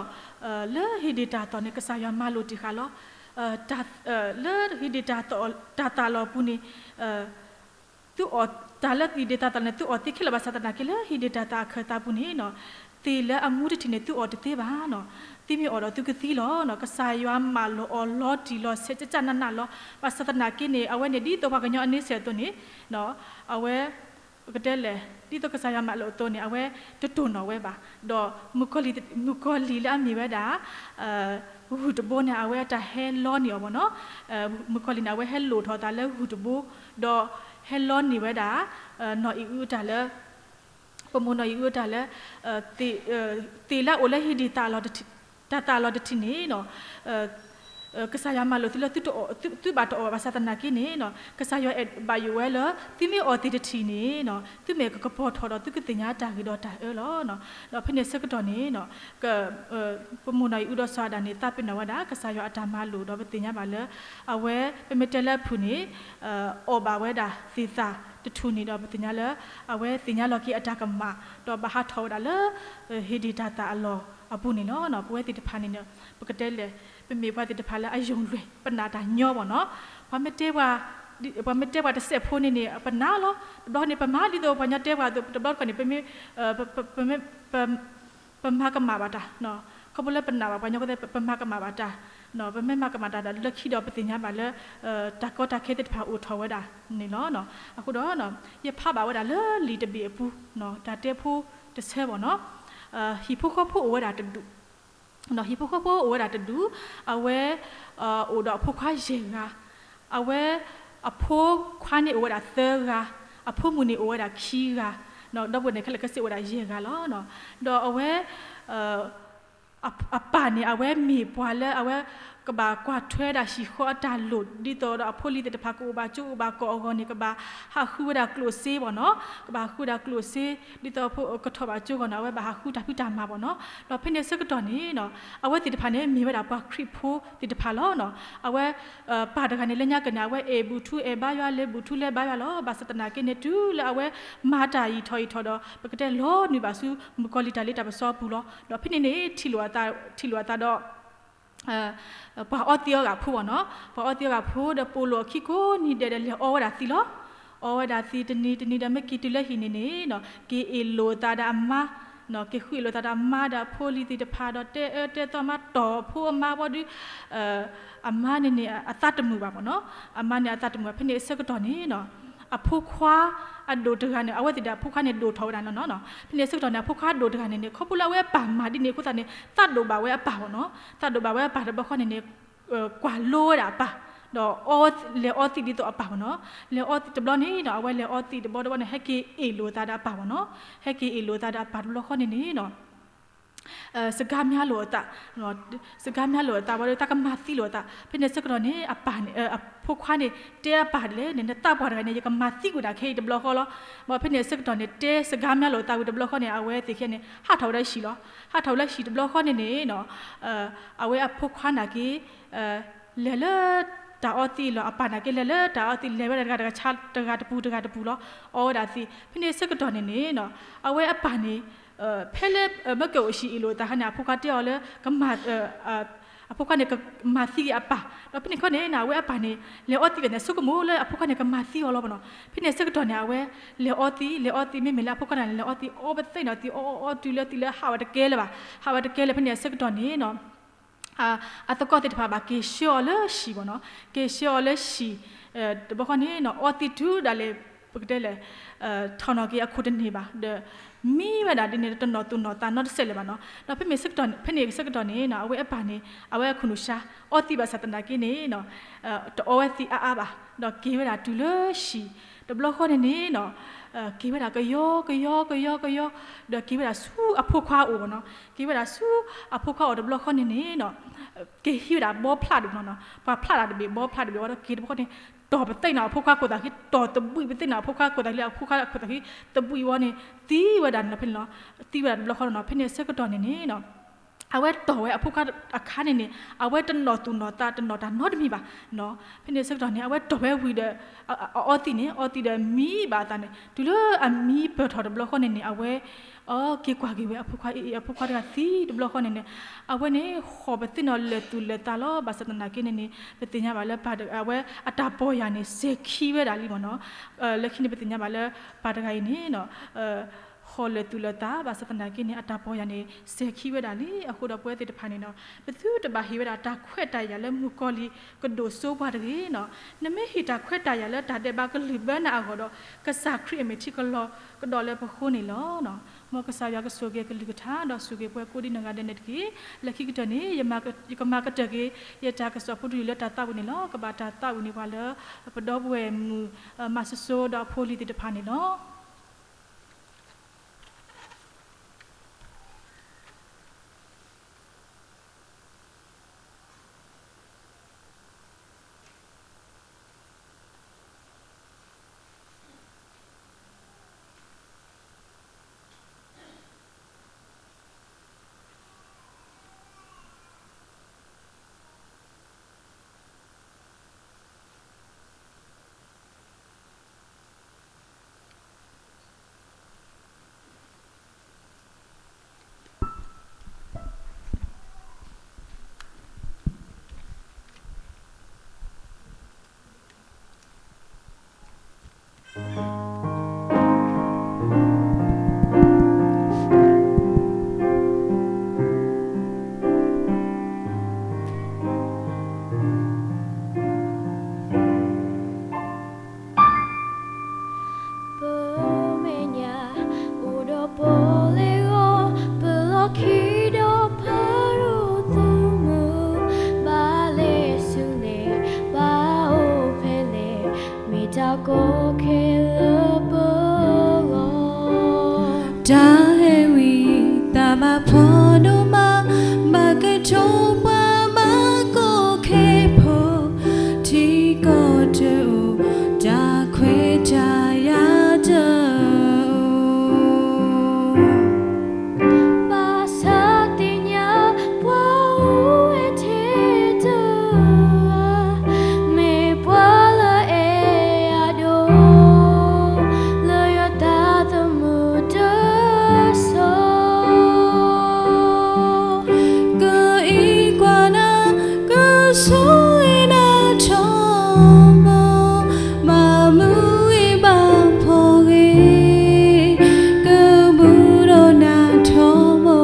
လၢဟ့ၣ်ဒံးတၢ်သီၣ်န့ၣ် ကစၢ်ယွၤမၤလိာ်တ့ၢ်ဃာ်လီၤ. လၢဟ့ၣ်ဒံးတၢ်သီၣ်တၤသၣ်လီၤပူၤန့ၣ် သုအီၣ်တၢ်လၢဟ့ၣ်ဒံးတၤသီၣ်န့ၣ် သုအီၣ်သ့ခဲလၢာ်ဘၣ်ဆၣ်သနာ်က့လၢဟ့ၣ်ဒံးတၤသၣ်အခၢၣ်သးပူၤန့ၣ်နီၤ သ့ၣ်လၢအမူတထံၣ်န့ၣ် သုအီၣ်တသ့ဘၣ်နီၤ. သုမ့ၢ်အီၣ်ဒီးသုကသံလီၤနီၤ. ကစၢ်ယွၤမၤလိာ်အီၤလီၤတံၢ်လီၤဆဲး ကကနးနးလီၤ. ဘၣ်ဆၣ်သနာ်က့န့ၣ် အဝဲန့ၣ်ဒ်သိးပှၤကညီအန့ဆဲးအသိးန့ၣ် အဝဲ ပကတဲလဲၣ် ဒ်သိးကစၢ်ယွၤမၤလိာ်အသိးန့ၣ် အဝဲတတိၢ်နီၣ်ဝဲဘၣ်. ဒီးမုၣ်ကီၤလံၢ်လၢအမ့ၢ်ဝဲဒၣ် ဂုၢ်တဘိန့ၣ် အဝဲအတၢ်ဟဲလီန့ၢ်အီၤဘၣ်နီၤ. မုၣ်ကီၤလံၢ်န့ၣ် အဝဲဟဲလိာ်ထီၣ်အသးလၢဂုၢ်တဘိ ဒီးဟဲလီန့ၢ်ဝဲဒၣ် နီၢ်အံၣ်အုအတၢ်လၢ ပမိၢ်နီၢ်အံၣ်အုအတၢ်လၢ သ့ၣ်လၢအအိၣ်လၢဟ့ၣ်ဒံးတၤသၣ်အလီၢ်တထံၣ်န့ၣ်နီၤ ကစၢ်ယွၤမၤလိာ်သုလၢ သုဘၣ်တအီၣ်ဘၣ်ဆၣ်သနာ်က့န့ၣ်နီၤ ကစၢ်ယွၤအဲၣ်ဘၣ်ယိၣ်ဝဲလၢ သုမ့ၢ်အီၣ်သ့ၣ်တထံၣ်န့ၣ်နီၤ သုမ့ၢ်ကကပီၤထီၣ်ဒီးသုကသ့ၣ်ညါတၢ်ဂ့ၤဒီးတၢ်အၢလီၤ. ဒီးဖဲန့ၣ်ဆၢကတီၢ်န့ၣ်နီၤ ပမိၢ်နီၢ်အံၣ်အုဒီးစီၤအၤဒၣ်န့ၣ် သးပ့ၤနီၣ်ဝဲဒၣ် ကစၢ်ယွၤအတၢ်မၤလိာ်ဒီးပသ့ၣ်ညါဘၣ်လၢ အဝဲ ပမ့ၢ်တဲလၢအဖုၣ်န့ၣ် အီၣ်ဘၣ်ဝဲဒၣ်သ့ၣ်သၣ်တထူၣ်န့ၣ်ဒီး ပသ့ၣ်ညါလၢ အဝဲသ့ၣ်ညါလီၤက့ၤအတၢ်ကမၣ် ဒီးဘၣ်ဟးထီၣ်ဝဲဒၣ်လၢ ဟ့ၣ်ဒံးတၤသၣ်အလီၢ်အပူၤန့ၣ်လီၤ. ပဝဲသ့ၣ်တဖၣ်န့ၣ် ပကတဲလဲၣ် ပမ့ၢ်ပှၤသ့ၣ်တဖၣ်လၢအယိၣ်လွဲၢ် ပနာ်တၢ်ညီဘၣ်နီၤ. ပှၤမ့ၢ်တဲပှၤ ပှၤမ့ၢ်တဲပှၤတစဲးဖိန့ၣ်န့ၣ် ပနာ်လီၤ. တဘျီန့ၣ် ပမၤဒ်သိးပှၤကညီတဲပှၤအသိး တဘျီတခီၣ်န့ၣ် ပမ့ၢ် ပမၤကမၣ်ဘၣ်တၢ် ခီဖျိလၢပနာ်ဘၣ်ပှၤကညီအဃိသတး ပမၤကမၣ်ဘၣ်တၢ်, ပမ့ၢ်မၤကမၣ်တၢ်ဒီးလၢခံဒီးပသ့ၣ်ညါဘၣ်လၢ တၢ်ကီတၢ်ခဲသ့ၣ်တဖၣ်အိၣ်ထီၣ်ဝဲဒၣ်န့ၣ်လီၤ. အဃိဒီး ယဖးဘၣ်ဝဲဒၣ်လၢလံာ်တဘ့ၣ်အပူၤ တၢ်တဲဖိတဆၢဘၣ်နီၤ, ဟံၣ်ဖိဃီဖိအိၣ်ဝဲဒၣ်တဒူၣ်, ဟံၣ်ဖိဃီဖိအိၣ်ဝဲဒၣ်တဒူၣ်, အဝဲ အိၣ်ဒီးအဖိခွါယဲၢ်ဂၤ, အဝဲ အဖိခွါန့ၣ်အိၣ်ဝဲဒၣ်သၢဂၤ, အဖိမုၣ်န့ၣ်အိၣ်ဝဲဒၣ်ခံဂၤ, ဒီပုၢ်ဝဲၢ်န့ၣ်ခဲလၢာ်ခဲဆ့အိၣ်ဝဲဒၣ်ယဲၢ်ဂၤလီၤ. ဒီးအဝဲ အပၢ်န့ၣ် အဝဲမ့ၢ်ပှၤလၢအဝဲ ကဘၣ်ကွၢ်ထွဲဒၣ်ဟံၣ်ဃီအတၢ်လိၣ် ဒ်သိးဒီးအဖိလံၤသ့ၣ်တဖၣ်ကအိၣ်ဘၣ်ကၠိအိၣ်ဘၣ်ကီးအဂီၢ်န့ၣ် ကဘၣ်ဟးဃုဝဲဒၣ်ကျိၣ်စ့ဘၣ်နီၤ, ကဘၣ်ဟးဃုဝဲဒၣ်ကျိၣ်စ့ ဒ်သိးအဖိကထီၣ်ဘၣ်ကၠိအဂီၢ်န့ၣ် အဝဲဘၣ်ဟးဃုတၢ်ဖံးတၢ်မၤဘၣ်နီၤ. ဒီးဖဲန့ၣ်အဆၢကတီၢ်န့ၣ် အဝဲသ့ၣ်တဖၣ်န့ၣ် မ့ၢ်ဝဲဒၣ်ပှၤခရံာ်ဖိသ့ၣ်တဖၣ်လီၤ. အဝဲ ပၢ်တဂၤန့ၣ် လၢညါက့န့ၣ် အဝဲအဲၣ်ဘူၣ်ထူအဲၣ်ဘါယွၤ လဲၤဘူၣ်ထူလဲၤဘါယွၤလီၤ. ဘၣ်ဆၣ်သနာ်က့န့ၣ် တုၤလၢအဝဲမၤတၢ်အံၤထီၣ်အံၤထီၣ်ဒီး ပကတဲလီၤနုာ်ဘၣ်ဆူ မုၣ်ကီၤလံၢ်တၢ်လ့တၢ်ပစီအပူၤလီၤ. ဒီးဖဲန့ၣ်န့ၣ် ထံၣ်လိာ်အသးဒီး ပှၤအီသံးအီဂၤဖိဘၣ်နီၤ, ပှၤအီသံးအီဂၤဖိဒီးပိာ်လိာ်အခံကိးနံၤဒဲးဒီး လဲၤအီဝဲဒၣ်သံးလီၤ. အီဝဲဒၣ်သံးတနံၤတနံၤဒီး မ့ၢ်က့ၤတုၤလၢဟံၣ်န့ၣ်န့ၣ် က့ၤအ့ၣ်လိာ်အသးဒီးအမါ, က့ၤဃုအ့ၣ်လိာ်သးဒီးအမါဒီးအဖိလံၤသ့ၣ်တဖၣ်ဒီး တဲအၢတဲသီမါတီၢ်အဖိအမါဘီဒုး အမါန့ၣ်န့ၣ် အသးတမုာ်ဘၣ်ဘၣ်နီၤ, အမါန့ၣ်အသးတမုာ်ဘၣ်. ဖဲန့ၣ်အဆၢကတီၢ်န့ၣ် အဖိခွါအဒိၣ်တဂၤန့ၣ် အဝဲသ့ၣ်ဒီးအဖိခွါန့ၣ်ဒိၣ်ထီၣ်ဝဲဒၣ်နီၤနီၤ. ဖဲန့ၣ်အဆၢကတီၢ်န့ၣ် အဖိခွါအဒိၣ်တဂၤန့ၣ်န့ၣ် ခီဖျိလၢအဝဲအပၢ်မၤဒ်န့ၣ်အဃိသတးန့ၣ် သးဒိၣ်ဘၣ်ဝဲအပၢ်ဘၣ်နီၤ, သးဒိၣ်ဘၣ်ဝဲအပၢ်တဘျီဃီန့ၣ်န့ၣ် ကွၢ်လိဝဲဒၣ်အပၢ်, ဒီးလဲၤအီသံးဒ်သိးအပၢ်ဘၣ်နီၤ. လဲၤအီသံးတဘျီန့ၣ်နီၤ အဝဲလဲၤအီသံးတဘျီတဘျီန့ၣ် ဟဲက့ၤအ့ၣ်လိာ်အသးဒီးအပၢ်ဘၣ်နီၤ, ဟဲက့ၤအ့ၣ်လိာ်အသးဒီးအပၢ်တဘျီဃီန့ၣ်န့ၣ်နီၤ စကားများလိာ်အသး, စကားများလိာ်အသးဘၣ်ဒီး တၢ်ကမၤသံလိာ်အသး. ဖဲန့ၣ်အဆၢကတီၢ်န့ၣ် အပၢ်န့ၣ် အဖိခွါန့ၣ် တဲအပၢ်ဒ်လဲၣ်န့ၣ် နသးပှၢ်တဂၤန့ၣ် ယကမၤသံကွံာ်နၤခဲအံၤတဘျီဃီလီၤ. ဘၣ်ဖဲန့ၣ်အဆၢကတီၢ်န့ၣ် တဲစကားများလိာ်အသးဝံၤတဘျီဃီန့ၣ် အဝဲသ့ၣ်ခဲန့ၣ် ဟးထီၣ်ဝဲဒၣ်ဟံၣ်လီၤ. ဟးထီၣ်ဝဲဒၣ်ဟံၣ်တဘျီဃီန့ၣ်န့ၣ်နီၤ အဝဲအဖိခွါနာ်က့ လဲၤလၢတၢ်အီသံးအလီၢ် အပၢ်နာ်က့လဲၤလၢတၢ်အီသံး လဲၤဝဲဒၣ်တဂၤတဂၤ တဂၤတပူၤတဂၤတပူၤလီၤ. အီဝဲဒၣ်သံး. ဖဲန့ၣ်အဆၢကတီၢ်န့ၣ်န့ၣ်နီၤ အဝဲအပၢ်န့ၣ် ဖဲလၢ မ့ၢ်ကအိၣ်ဟံၣ်အ့ၣ်လိာ်အသးခါန့ၣ် အဖိခွါတဲအီၤလၢ ကမၤ အဖိခွါန့ၣ် ကမၤသံက့ၤအပၢ်. ဒီးဖဲန့ၣ်ခီန့ၣ်နီၤ အဝဲအပၢ်န့ၣ် လဲၤအီသံးဘၣ်န့ၣ် ဆိကမိၣ်လၢအဖိခွါန့ၣ် ကမၤသံအီၤလီၤဘၣ်နီၤ. ဖဲန့ၣ်အဆၢကတီၢ်န့ၣ် အဝဲလဲၤအီသံး လဲၤအီသံး မ့မ့ၢ်လၢအဖိခွါန့ၣ် လဲၤအီသံး အီပသဲနီၤ သံးအီအီအီတုၤလၢသံးလၢဟးဝဲတကဲလၢၤဘၣ်. ဟးဝဲတကဲလၢၤ ဖဲန့ၣ်အဆၢကတီၢ်န့ၣ်နီၤ အသကိးသ့ၣ်တဖၣ်ဘၣ်က့ၤဆှၢအီၤလၢဟံၣ်ဘၣ်နီၤ. က့ၤဆှၢအီၤလၢဟံၣ် တဘျီဃီန့ၣ်နီၤ အီသံးတုၤဒၣ်လဲာ် ပကတဲလဲၣ် ထီၣ်နီၣ်က့ၤအခိၣ်တန့ၢ်ဘၣ်ဒီး မံဝဲဒၣ်ဒ်န့ၣ် တနီၣ်သူၣ်နီၣ်သးနီတစဲးလၢၤဘၣ်နီၤ. ဒီးဖဲန့ၣ်ဆၢကတီၢ်န့ၣ် ဖဲန့ၣ်ဆၢကတီၢ်န့ၣ်နီၤ အဝဲအပၢ်န့ၣ် အဝဲအခိၣ်နူာ်ဆါ အီသံးဘၣ်ဆၣ်သနာ်က့န့ၣ်နီၤ တအီဝဲသံးအါအါဘၣ်, ဒီးက့ၤဝဲဒၣ်တုၤလၢဟံၣ်, တဘျီဃီန့ၣ်န့ၣ်နီၤ က့ၤဝဲဒၣ်ကယီကယီကယီကယီ, ဒီးက့ၤဝဲဒၣ်ဆူအဖိခွါအအိၣ်နီၤ, က့ၤဝဲဒၣ်ဆူအဖိခွါအအိၣ်တဘျီဃီန့ၣ်န့ၣ်နီၤ က့ၤဟံးဝဲဒၣ်ဘီဖျးဒိၣ်နီၤ, ပှၤဖျးတၢ်တဘ့ၣ် ဘီဖျးတဘ့ၣ်ဝံၤဒီး က့ၤတဘျီဃီန့ၣ် တီၢ်ပသ့ၣ်နီၤအဖိခွါခိၣ်သၣ်ခံ, တီၢ်သဘှံးပသ့ၣ်နီၤအဖိခွါခိၣ်သၣ်ခံလၢအဖိခွါခိၣ်သၣ်ခံ သဘှံးဝံၤန့ၣ် သံဝဲဒၣ်န့ၣ်လီၤဖဲန့ၣ်လီၤ. သံဝဲဒၣ်တဘျီဃီနီၤ ဖဲန့ၣ်ဆၢကတီၢ်န့ၣ်န့ၣ်နီၤ အဝဲတီၢ်ဝဲအဖိခွါအခါန့ၣ်န့ၣ် အဝဲတနီၣ်သူၣ်နီၣ်သး တနီၣ်တၢ်နီတမံၤဘၣ်နီၤ. ဖဲန့ၣ်ဆၢကတီၢ်န့ၣ် အဝဲတီၢ်ဝဲဝံၤဒီး အအီသံးန့ၣ် အီသံးဒီးမံဘၣ်အသးန့ၣ် တုၤလၢအမံပၢၢ်ထီၣ်တဘျီဃီန့ၣ်န့ၣ် အဝဲ အက့ၤကွၢ်က့ၤဝဲအဖိခွါ အ့ အ့ အဖိခွါတဂၤသံတဘျီဃီန့ၣ်န့ၣ် အဝဲန့ၣ် ဃီၣ်ပသ့ၣ်နီၤလၢာ်သူၣ်လၢာ်သးလီၤ. ဘၣ်ဆၣ်သနာ်က့န့ၣ်န့ၣ် ပသ့ၣ်ညါဘၣ်လၢပၢ်တဂၤ အဝဲအတၢ်ပီၢ်ယၢ်န့ၣ် စဲၤခံဝဲဒၣ်လံမ့ၢ်နီၤ. လၢခံန့ၣ် ပသ့ၣ်ညါဘၣ်လၢပၢ်တဂၤအံၤန့ၣ် ဃီၣ်လၢာ်သူၣ်လၢာ်သး ဘၣ်ဆၣ်သနာ်က့န့ၣ် အတၢ်ပီၢ်ယၢ်န့ၣ် စဲၤခံဝဲဒၣ်လံ. အဃိဒီးပဝဲသ့ၣ်တဖၣ်န့ၣ်နီၤ ပသုတဘၣ်ဟ့ၣ်ဝဲဒၣ်တၢ်ခွဲးတၢ်ယာ်လၢမုၣ်ကီၤလံၤကဒိၣ်စိပှၤတဂ့ၤနီၤ. နမ့ၢ်ဟ့ၣ်တၢ်ခွဲးတၢ်ယာ်လၢတၢ်ဒဲးဘးကလုၢ်ဘၢနၤအဂီၢ်ဒီး ကစၢ်ခရံာ်အမဲာ်ထံကလီၤကဒီးလၢပဃိန့ၣ်လီၤ. မ်ကစၢ်ယွၤကဆိၣ်ဂ့ၤအကလုၢ်ကထါ ဒီးဆိၣ်ဂ့ၤပှၤကိးဒံနီၢ်ဂၤဒဲးန့ၣ်တက့ၢ်. လၢခံကတၢၢ်န့ၣ် ယကမၤကတၢၢ်က့ၤ ယတၢ်ကစီၣ်ဖိတယုၢ်လၢတၢ်သးဝံၣ်န့ၣ်လီၤ. ကဘၣ်တၢ်သးဝံၣ်န့ၢ်ပှၤလၢ ပဒီပုၢ်ဝဲၢ်မုၣ် မၤစိစိဒီးအဖိလံၤသ့ၣ်တဖၣ်န့ၣ်လီၤ. ပမဲာ်ညါအိၣ်ဒီးပီၣ်လဲၣ်ဂီၤ, ပလီၢ်ခံဒီးဖးဒိၣ်သုးမုၢ်, ဘၣ်လဲၤဆူလဲၣ်, ဘၣ်အိၣ်ဖဲလဲၣ်, မ့ၢ်တၢ်ကီခဲလၢာ်ပဂီၢ်. တၢ်ဟဲဝံသးဘၣ်ဖးဒိၣ်မး, ဘၣ်ကထိပှၤဘၣ်ကီခဲဖိ, ထံကီၢ်တအိၣ်, တၢ်ခွဲးတၢ်ယာ်တအိၣ်. ဘၣ်ဆၣ်သ့ၣ်ညါပှၤအိၣ်ဝဲထဲတဂၤ, မ့ၢ်ပှၤလၢအဲၣ်ယၤဒိၣ်, လၢယသးသမူတစိၤ. ကအံးကွၢ်နၤ, ကဆိၣ်ဂ့ၤနၤထီဘိ, ဘၣ်မူဂ့ၤဘၣ်ဖှီၣ်ဂ့ၤ, ကဘူၣ်ဒီးနၤထီဘိ.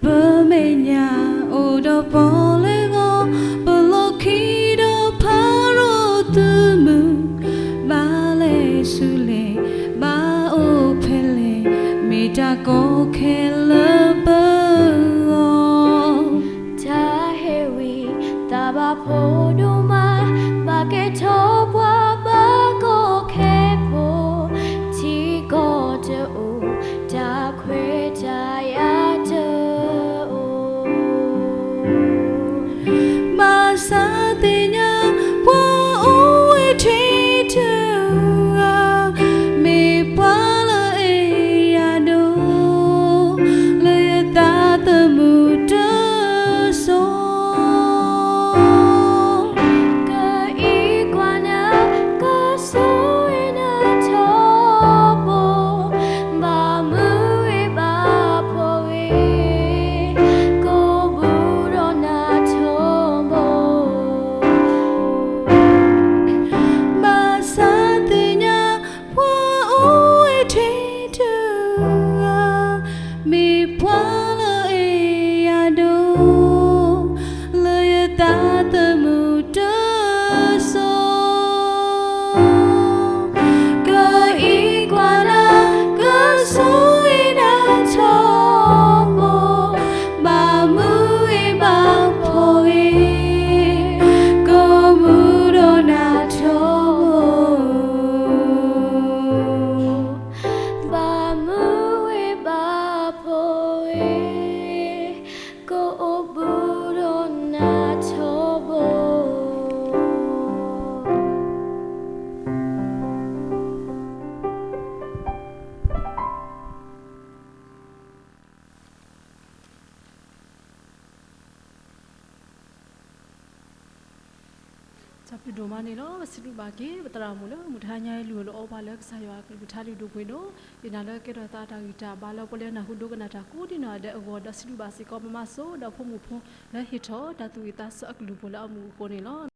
ပမဲာ်ညါအိၣ်ဒီးပီၣ်လဲၣ်ဂီၤ, ပလီၢ်ခံဒီးဖးဒိၣ်သုးမုၢ်, ဘၣ်လဲၤဆူလဲၣ်, ဘၣ်အိၣ်ဖဲလဲၣ်, မ့ၢ်တၢ်ကီခဲလၢာ်ပဂီၢ်. တၢ်ဟဲဝံသးဘၣ်ဖးဒိၣ်မး, ဘၣ်ကဲထီၣ်ပှၤဘၣ်ကီခဲဖိ, ထံကီၢ်တအိၣ်, တၢ်ခွဲးတၢ်ယာ်တအိၣ်. ဘၣ်ဆၣ်သ့ၣ်ညါပှၤအိၣ်ဝဲထဲတဂၤ, မ့ၢ်ပှၤလၢအဲၣ်ယၤဒိၣ်, လၢယသးသမူတစိၤ. ကအံးကွၢ်နၤ တၢ်ဘျုးဒိၣ်မးန့ၣ်လီၤ. ပစံးဘျုးဘၣ်က့ၤ ပသရၣ်မုၣ်လၢမုၢ်တဟါညါအံၤ လုၢ်အီၣ်လီအီပှၤလၢကစၢ်ယွၤအကလုၢ်ကထါလုၢ်ဒိၣ်ပှ့ၤဒိၣ်, ယနာ်လၢကဲထီၣ်သးတၢ်ဂံၢ်တၢ်ဘါလၢပှၤလၢနၢ်ဟူဒိကနၣ်တၢ်ကိးဒံနီၢ်ဂၤဒဲးအဂီၢ်, ဒီးစံးဘျုးဘၣ်စ့ၢ်ကီး မမါစိ ဒီးဖိမုၣ်ဖိလၢဟ့ၣ်ထီၣ်တၢ်သူၣ်ဝံၣ်သးဆၢအကလုၢ်ပူၤလၢအမုာ်အဃိန့ၣ်လီၤ.